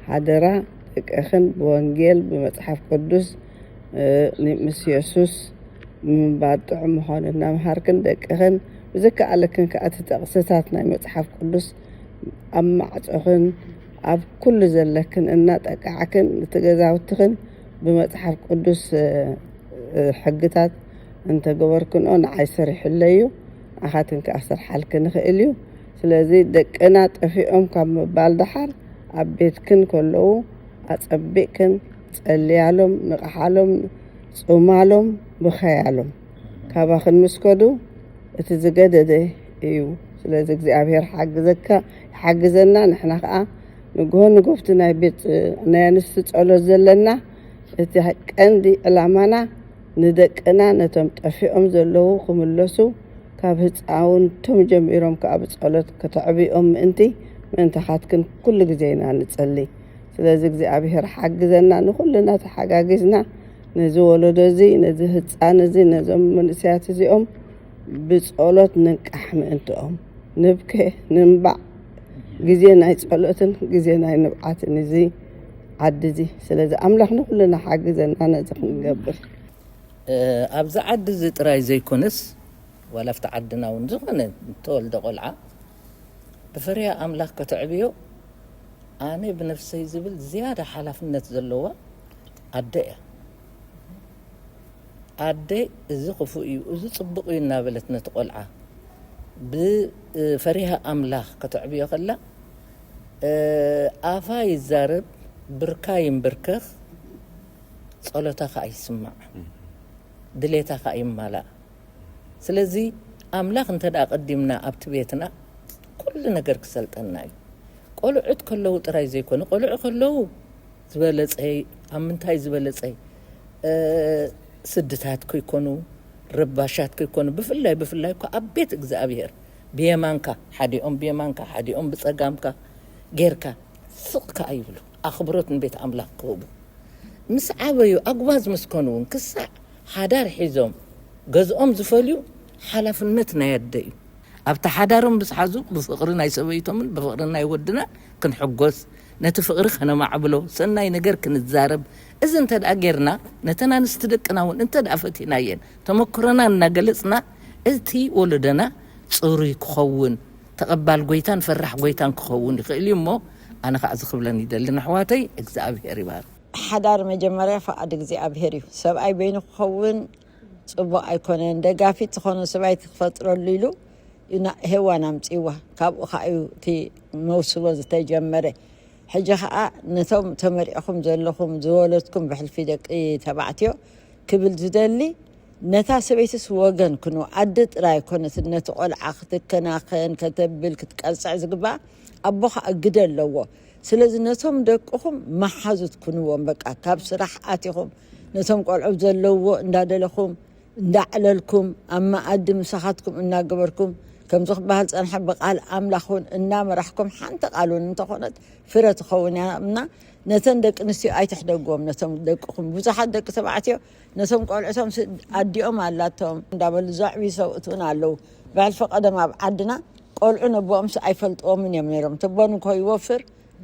ሓደራ ደቅኽን ብወንጌል፣ ብመጽሓፍ ቅዱስ፣ እ፣ ን-፣ ምስ የሱስ ምንባር ጥዑም ምዃኑ እናምሃርክን፣ ደቅኽን ብዝከኣለክን ከኣ እቲ ጥቕስታት ናይ መጽሓፍ ቅዱስ ኣብ ማዕጾኽን ኣብ ኩሉ ዘለክን እናጠቃዕክን፣ እቲ ገዛውትኽን ብመጽሓፍ ቅዱስ፣ እ፣ እ፣ ሕግታት እንተገበርክንኦ ንዓይ ሰሪሑለይ እዩ፣ ንዓኻትን ከኣ ክሰርሓልክን ይኽእል እዩ። ስለዚ ደቅና ጠፊኦም ካብ ምባል ደሓር ኣብ ቤትክን ከለዉ ኣጸቢቕክን ጸልያሎም፣ ንቕሓሎም፣ ጽማሎም፣ ብኸያሎም። ካባኽን ምስ ከዱ እቲ ዝገደደ እዩ። ስለዚ እግዚኣብሔር ሓግዘካ፣ ይሓግዘና። ንሕና ከኣ ንግሆ ንጎፍቲ ናይ ቤት፣ ናይ ኣንስቲ ጸሎት ዘለና፣ እቲ ቀንዲ ዕላማና ንደቅና ነቶም ጠፊኦም ዘለዉ ክምለሱ፣ ካብ ህጻውንቶም ጀሚሮም ከኣ ብጸሎት ከተዕብዮም ምእንቲ፣ ምእንታኻትክን ኩሉ ግዜ ኢና ንጸሊ። ስለዚ እግዚኣብሔር ሓግዘና፣ ንኹልና ተሓጋጊዝና ነዚ ወለዶ እዚ፣ ነዚ ህጻን እዚ፣ ነዞም መንእሰያት እዚኦም ብጸሎት ንንቃሕ ምእንትኦም። ንብከ፣ ንንባዕ፣ ግዜ ናይ ጸሎትን ግዜ ናይ ንብዓትን እዚ ዓዲ እዚ። ስለዚ ኣምላኽ ንኹልና ሓግዘና ነዚ ክንገብር። እ፣ ኣብዚ ዓዲ እዚ ጥራይ ዘይኮነስ፣ ዋላ ኣብቲ ዓድና እውን ዝኾነ እተወልደ ቆልዓ ብፈሪሃ ኣምላኽ ከተዕብዮ፣ ኣነ ብነፍሰይ ዝብል ዝያዳ ሓላፍነት ዘለዋ ኣደ እያ። ኣደ፣ እዚ ክፉእ እዩ፣ እዚ ጽቡቕ እዩ እናበለት ነቲ ቆልዓ ብፈሪሃ ኣምላኽ ከተዕብዮ ከላ፣ እ፣ ኣፋ ይዛረብ፣ ብርካ ይንብርከኽ፣ ጸሎታ ኸኣ ይስማዕ፣ ድሌታ ኸኣ ይማላእ። ስለዚ ኣምላኽ እንተ ደኣ ቀዲምና ኣብቲ ቤትና፣ ኩሉ ነገር ክሰልጠና እዩ። ቆልዑት ከለዉ ጥራይ ዘይኮነ፣ ቆልዑ ከለዉ ዝበለጸይ፣ ኣብ ምንታይ ዝበለጸይ፣ እ፣ ስድታት ከይኮኑ፣ ረባሻት ከይኮኑ፣ ብፍላይ፣ ብፍላይ እኮ ኣብ ቤት እግዚኣብሔር ብየማንካ ሓዲኦም፣ ብየማንካ ሓዲኦም፣ ብጸጋምካ ጌርካ ስቕ ከኣ ይብሉ። ኣኽብሮት ንቤት ኣምላኽ ክህቡ። ምስ ዓበዩ ኣጉባዝ ምስ ኮኑ እውን ክሳዕ ሓዳር ሒዞም ገዝኦም ዝፈልዩ ሓላፍነት ናይ ኣደ እዩ። ኣብቲ ሓዳሮም ብዝሓዙ ብፍቕሪ ናይ ሰበይቶምን ብፍቕሪ ናይ ወድና ክንሕጎስ፣ ነቲ ፍቕሪ ከነማዕብሎ፣ ሰናይ ነገር ክንዛረብ፣ እዚ እንተ ደኣ ጌርና፣ ነተን ኣንስቲ ደቅና እውን እንተ ደኣ ፈቲናየን፣ ተመክሮና እናገለጽና፣ እቲ ወለዶና ጽሩይ ክኸውን፣ ተቐባል ጎይታን ፈራሕ ጎይታን ክኸውን ይኽእል እዩ እሞ፣ ኣነ ኸዓ እዚ ክብለን ይደልን ኣሕዋተይ፣ እግዚኣብሔር ይባርክ። ሓዳር መጀመርያ ፍቓድ እግዚኣብሔር እዩ። ሰብኣይ በይኑ ክኸውን ጽቡቕ ኣይኮነን። ደጋፊት ዝኾነ ሰብኣይ ክፈጥረሉ ኢሉ ኢና ሄዋን ኣምጺእዋ። ካብኡ ኸዓ እዩ እቲ መውስቦ ዝተጀመረ። ሕጂ ኸዓ ነቶም ተመሪዕኹም ዘለኹም ዝወለድኩም ብሕልፊ ደቂ ተባዕትዮ ክብል ዝደሊ፣ ነታ ሰበይትስ ወገን ኩኑ። ኣደ ጥራይ ኣይኮነትን ነቲ ቆልዓ ክትከናኸን፣ ከተብል፣ ክትቀጽዕ ዝግባኣ፣ ኣቦ ኸዓ ግደ ኣለዎ። ስለዚ ነቶም ደቅኹም መሓዙት ኩንዎም። በቃ ካብ ስራሕ ኣቲኹም ነቶም ቆልዑ ዘለውዎ እንዳደለኹም እንዳዕለልኩም ኣብ መኣዲ ምሳኻትኩም እናገበርኩም፣ ከምዚ ክበሃል ጸንሐ ብቃል ኣምላኽ እውን እናመራሕኩም፣ ሓንቲ ቃል እውን እንተኾነት ፍረ ትኸውን እያ እና ነተን ደቂ ኣንስትዮ ኣይትሕደግዎም። ነቶም ደቅኹም ብዙሓት ደቂ ተባዕትዮ ነቶም ቆልዑቶም ስ-፣ ኣዲኦም ኣላቶም እንዳበሉ ዘዕብዩ ሰብኡት እውን ኣለዉ። ብሕልፊ ቀደም ኣብ ዓድና ቆልዑ ነቦኦምስ ኣይፈልጥዎምን እዮም ነይሮም። ተቦን እኮ ይወፍር፣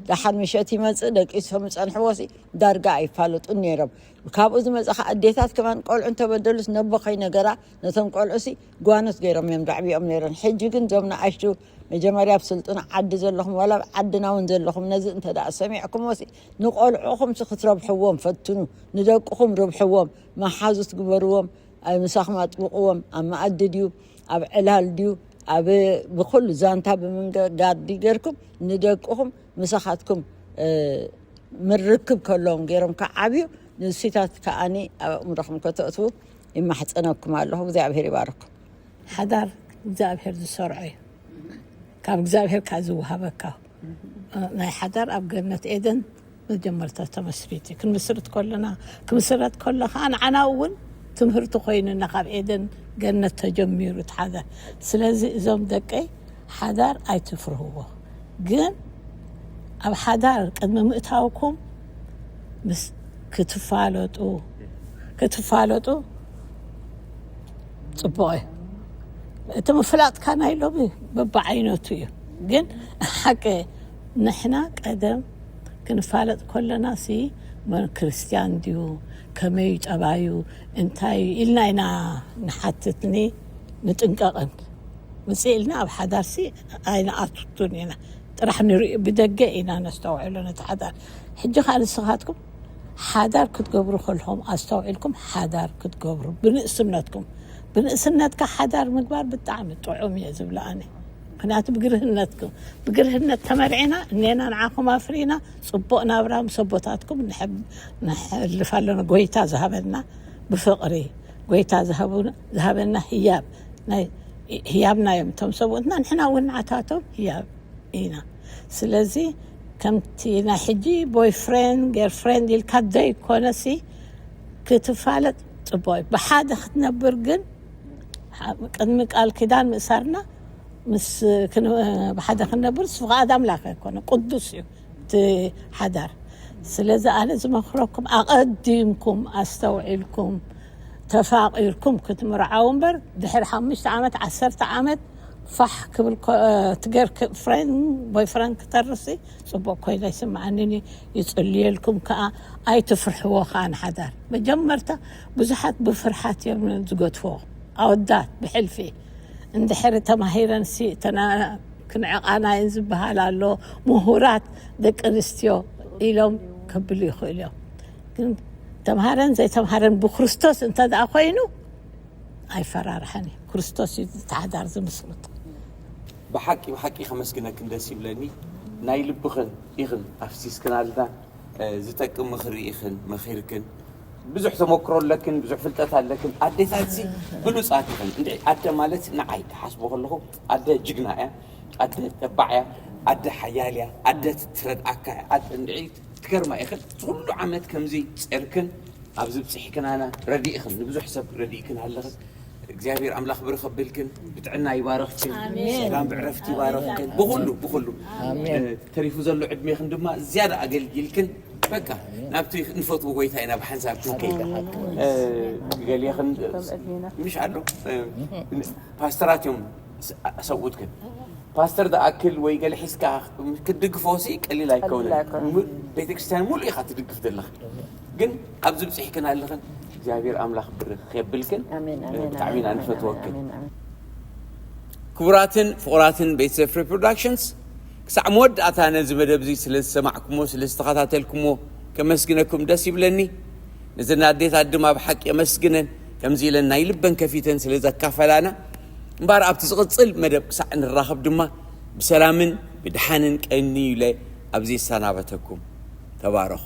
ደሓን ምሸት ይመጽእ፣ ደቂሶም ዝጸንሕዎሲ ዳርጋ ኣይፋለጡን ነይሮም። ካብኡ ዝመጸ ኸዓ ኣዴታት ከማን ቆልዑ እንተበደሉስ ነቦ ከይነገራ ነቶም ቆልዑሲ ጓኖት ገይሮም እዮም ደዕብዮም ነይሮም። ሕጂ ግን እዞም ንኣሽቱ መጀመርያ ኣብ ስልጡን ዓዲ ዘለኹም ዋላ ኣብ ዓድና እውን ዘለኹም ነዚ እንተ ደኣ ሰሚዕኩምዎሲ ንቆልዑኹምሲ ክትረብሕዎም ፈትኑ። ንደቅኹም ርብሕዎም፣ መሓዙት ግበርዎም፣ ኣብ ምሳኹም ኣጥብቕዎም፣ ኣብ መኣዲ ድዩ፣ ኣብ ዕላል ድዩ፣ ኣብ ብኹሉ ዛንታ ብምንጋር ድዩ ጌርኩም ንደቅኹም ምሳኻትኩም፣ እ፣ ምርክብ ከለዎም ጌሮም ክዓብዩ፣ ንእሲታት ከኣኒ ኣብ ኣእምሮኹም ከተእትዉ ይማሕጸነኩም ኣለኹ። እግዚኣብሔር ይባርኩም። ሓዳር እግዚኣብሔር ዝሰርዖ እዩ። ካብ እግዚኣብሔር ከኣ ዝወሃበካ። ናይ ሓዳር ኣብ ገነት ኤደን መጀመርታ ተመስሪቱ እዩ። ክንምስርት ከለና፣ ክምስረት ከሎ ከኣ ንዓና እውን ትምህርቲ ኮይኑና፣ ካብ ኤደን ገነት ተጀሚሩ እቲ ሓዳር። ስለዚ እዞም ደቀይ ሓዳር ኣይትፍርህዎ። ግን ኣብ ሓዳር ቅድሚ ምእታውኩም ምስ ክትፋለጡ፣ ክትፋለጡ ጽቡቕ እዩ። እቲ ምፍላጥካ ናይ ሎሚ በብዓይነቱ እዩ። ግን ሓቂ ንሕና ቀደም ክንፋለጥ ከለና ሲ መን ክርስትያን ድዩ፣ ከመይ ጠባዩ፣ እንታይ ኢልና ኢና ንሓትትኒ ንጥንቀቕን። ውፅእ ኢልና ኣብ ሓዳርሲ ኣይንኣትቱን ኢና። ጥራሕ ንርኢ፣ ብደገ ኢና ነስተውዕሎ ነቲ ሓዳር። ሕጂ ኸዓ ንስኻትኩም ሓዳር ክትገብሩ ከለኹም ኣስተውዒልኩም ሓዳር ክትገብሩ ብንእስነትኩም። ብንእስነትካ ሓዳር ምግባር ብጣዕሚ ጥዑም እየ ዝብለ ኣነ። ምኽንያቱ ብግርህነትኩም፣ ብግርህነት ተመርዒና እኔና ንዓኹም ኣፍሪና ጽቡቕ ናብራ ምስ ኣቦታትኩም ንሕብ-፣ ንሕልፍ ኣለና። ጎይታ ዝሃበና ብፍቕሪ፣ ጎይታ ዝሃቡና-፣ ዝሃበና ህያብ፣ ናይ ህያብና እዮም እቶም ሰብኡትና፣ ንሕና እውን ንዓታቶም ህያብ ኢና። ስለዚ ከምቲ ናይ ሕጂ ቦይፍሬንድ፣ ጌርፍሬንድ ኢልካ ዘይኮነሲ ክትፋለጥ ጽቡቕ እዩ። ብሓደ ክትነብር ግን ቅድሚ ቃል ኪዳን ምእሳርና ምስ ክን-፣ ብሓደ ክንነብር እሱ ፍቓድ ኣምላኽ ኣይኮነ፣ ቅዱስ እዩ እቲ ሓዳር። ስለዚ ኣነ ዝመኽረኩም ኣቐዲምኩም ኣስተውዒልኩም ተፋቒርኩም ክትምርዓው እምበር ድሕሪ ሓሙሽተ ዓመት፣ ዓሰርተ ዓመት ፋሕ ክብል ኮ-፣ እቲ ገርክ ፍሬንድ ቦይፍሬንድ ክተርሲ ጽቡቕ ኮይነ ኣይስምዓንን እዩ። ይጽልየልኩም ከኣ፣ ኣይትፍርሕዎ ከኣ ንሓዳር። መጀመርታ ብዙሓት ብፍርሓት እዮም ዝገትፍዎ። ኣወዳት ብሕልፊ እንድሕሪ ተማሂረን ሲ-፣ ተና-፣ ክንዕቓና እየን ዝበሃል ኣሎ። ምሁራት ደቂ ኣንስትዮ ኢሎም ከብሉ ይኽእሉ እዮም። ግን ተምሃረን ዘይተምሃረን ብክርስቶስ እንተ ደኣ ኮይኑ ኣይፈራርሐን እዩ። ክርስቶስ እዩ እቲ ሓዳር ዝምስርት። ብሓቂ፣ ብሓቂ ከመስግነክን ደስ ይብለኒ። ናይ ልብኽን ኢኽን ኣፍሲስክናልና። ዝጠቅም ምኽሪ ኢኽን መኺርክን። ብዙሕ ተመክሮ ኣለክን፣ ብዙሕ ፍልጠት ኣለክን። ኣዴታት ሲ ብሉጻት ኢኽን። እንድዒ ኣደ ማለት ንዓይ ክሓስቦ ከለኹ ኣደ ጅግና እያ፣ ኣደ ተባዕ እያ፣ ኣደ ሓያል እያ፣ ኣደ ትረድኣካ እያ። ኣደ እንድዒ ትገርማ ኢኽን። ኩሉ ዓመት ከምዚ ጸርክን ኣብዚ ብጽሕክናና ረዲእኽን፣ ንብዙሕ ሰብ ረዲእክን ኣለኽን። እግዚኣብሔር ኣምላኽ ብርኽ ኣብልክን፣ ብጥዕና ይባርኽክን፣ ኣሜን። ሰላም ብዕረፍቲ ይባርኽክን። ብኹሉ ብኹሉ ኣሜን። እ፣ ተሪፉ ዘሎ ዕድሜኽን ድማ ዝያዳ ኣገልጊልክን፣ በቃ ናብቲ ንፈትዎ ጎይታ ኢና ብሓንሳብ ክንከይድ። እ፣ ገሊኽን ምሽ ኣሎ፣ እ፣ ፓስተራት እዮም ስ-፣ ሰብኡትክን። ፓስተር ዝኣክል ወይ ገለ ሒዝካ ክትድግፎ ሲ ቀሊል ኣይከውንን። ቀሊል ኣይኮነን። ሙ-፣ ቤተክርስትያን ሙሉእ ኢኻ ትድግፍ ዘለኻ። ግን ኣብዚ ብጽሕክን ኣለኽን እግዚኣብሔር ኣምላኽ ብርኽ የብልክን። ኣሜን፣ ኣሜን፣ ብጣዕሚ ኢና ኣሜን፣ ንፈትወክን። ኣሜን፣ ኣሜን። ክቡራትን ፍቑራትን ቤተሰብ ፍሬ ፕሮዳክሽንስ፣ ክሳዕ መወዳእታ ነዚ መደብ እዚ ስለ ዝሰማዕኩሞ፣ ስለ ዝተኸታተልኩሞ ከመስግነኩም ደስ ይብለኒ። ነዘን ኣዴታት ድማ ብሓቂ የመስግነን፣ ከምዚ ኢለን ናይ ልበን ከፊተን ስለ ዘካፈላና። እምበኣር ኣብቲ ዝቕጽል መደብ ክሳዕ ንራኸብ ድማ ብሰላምን ብድሓንን ቀንዩ ኢለ ኣብዚ ይሰናበተኩም። ተባረኹ።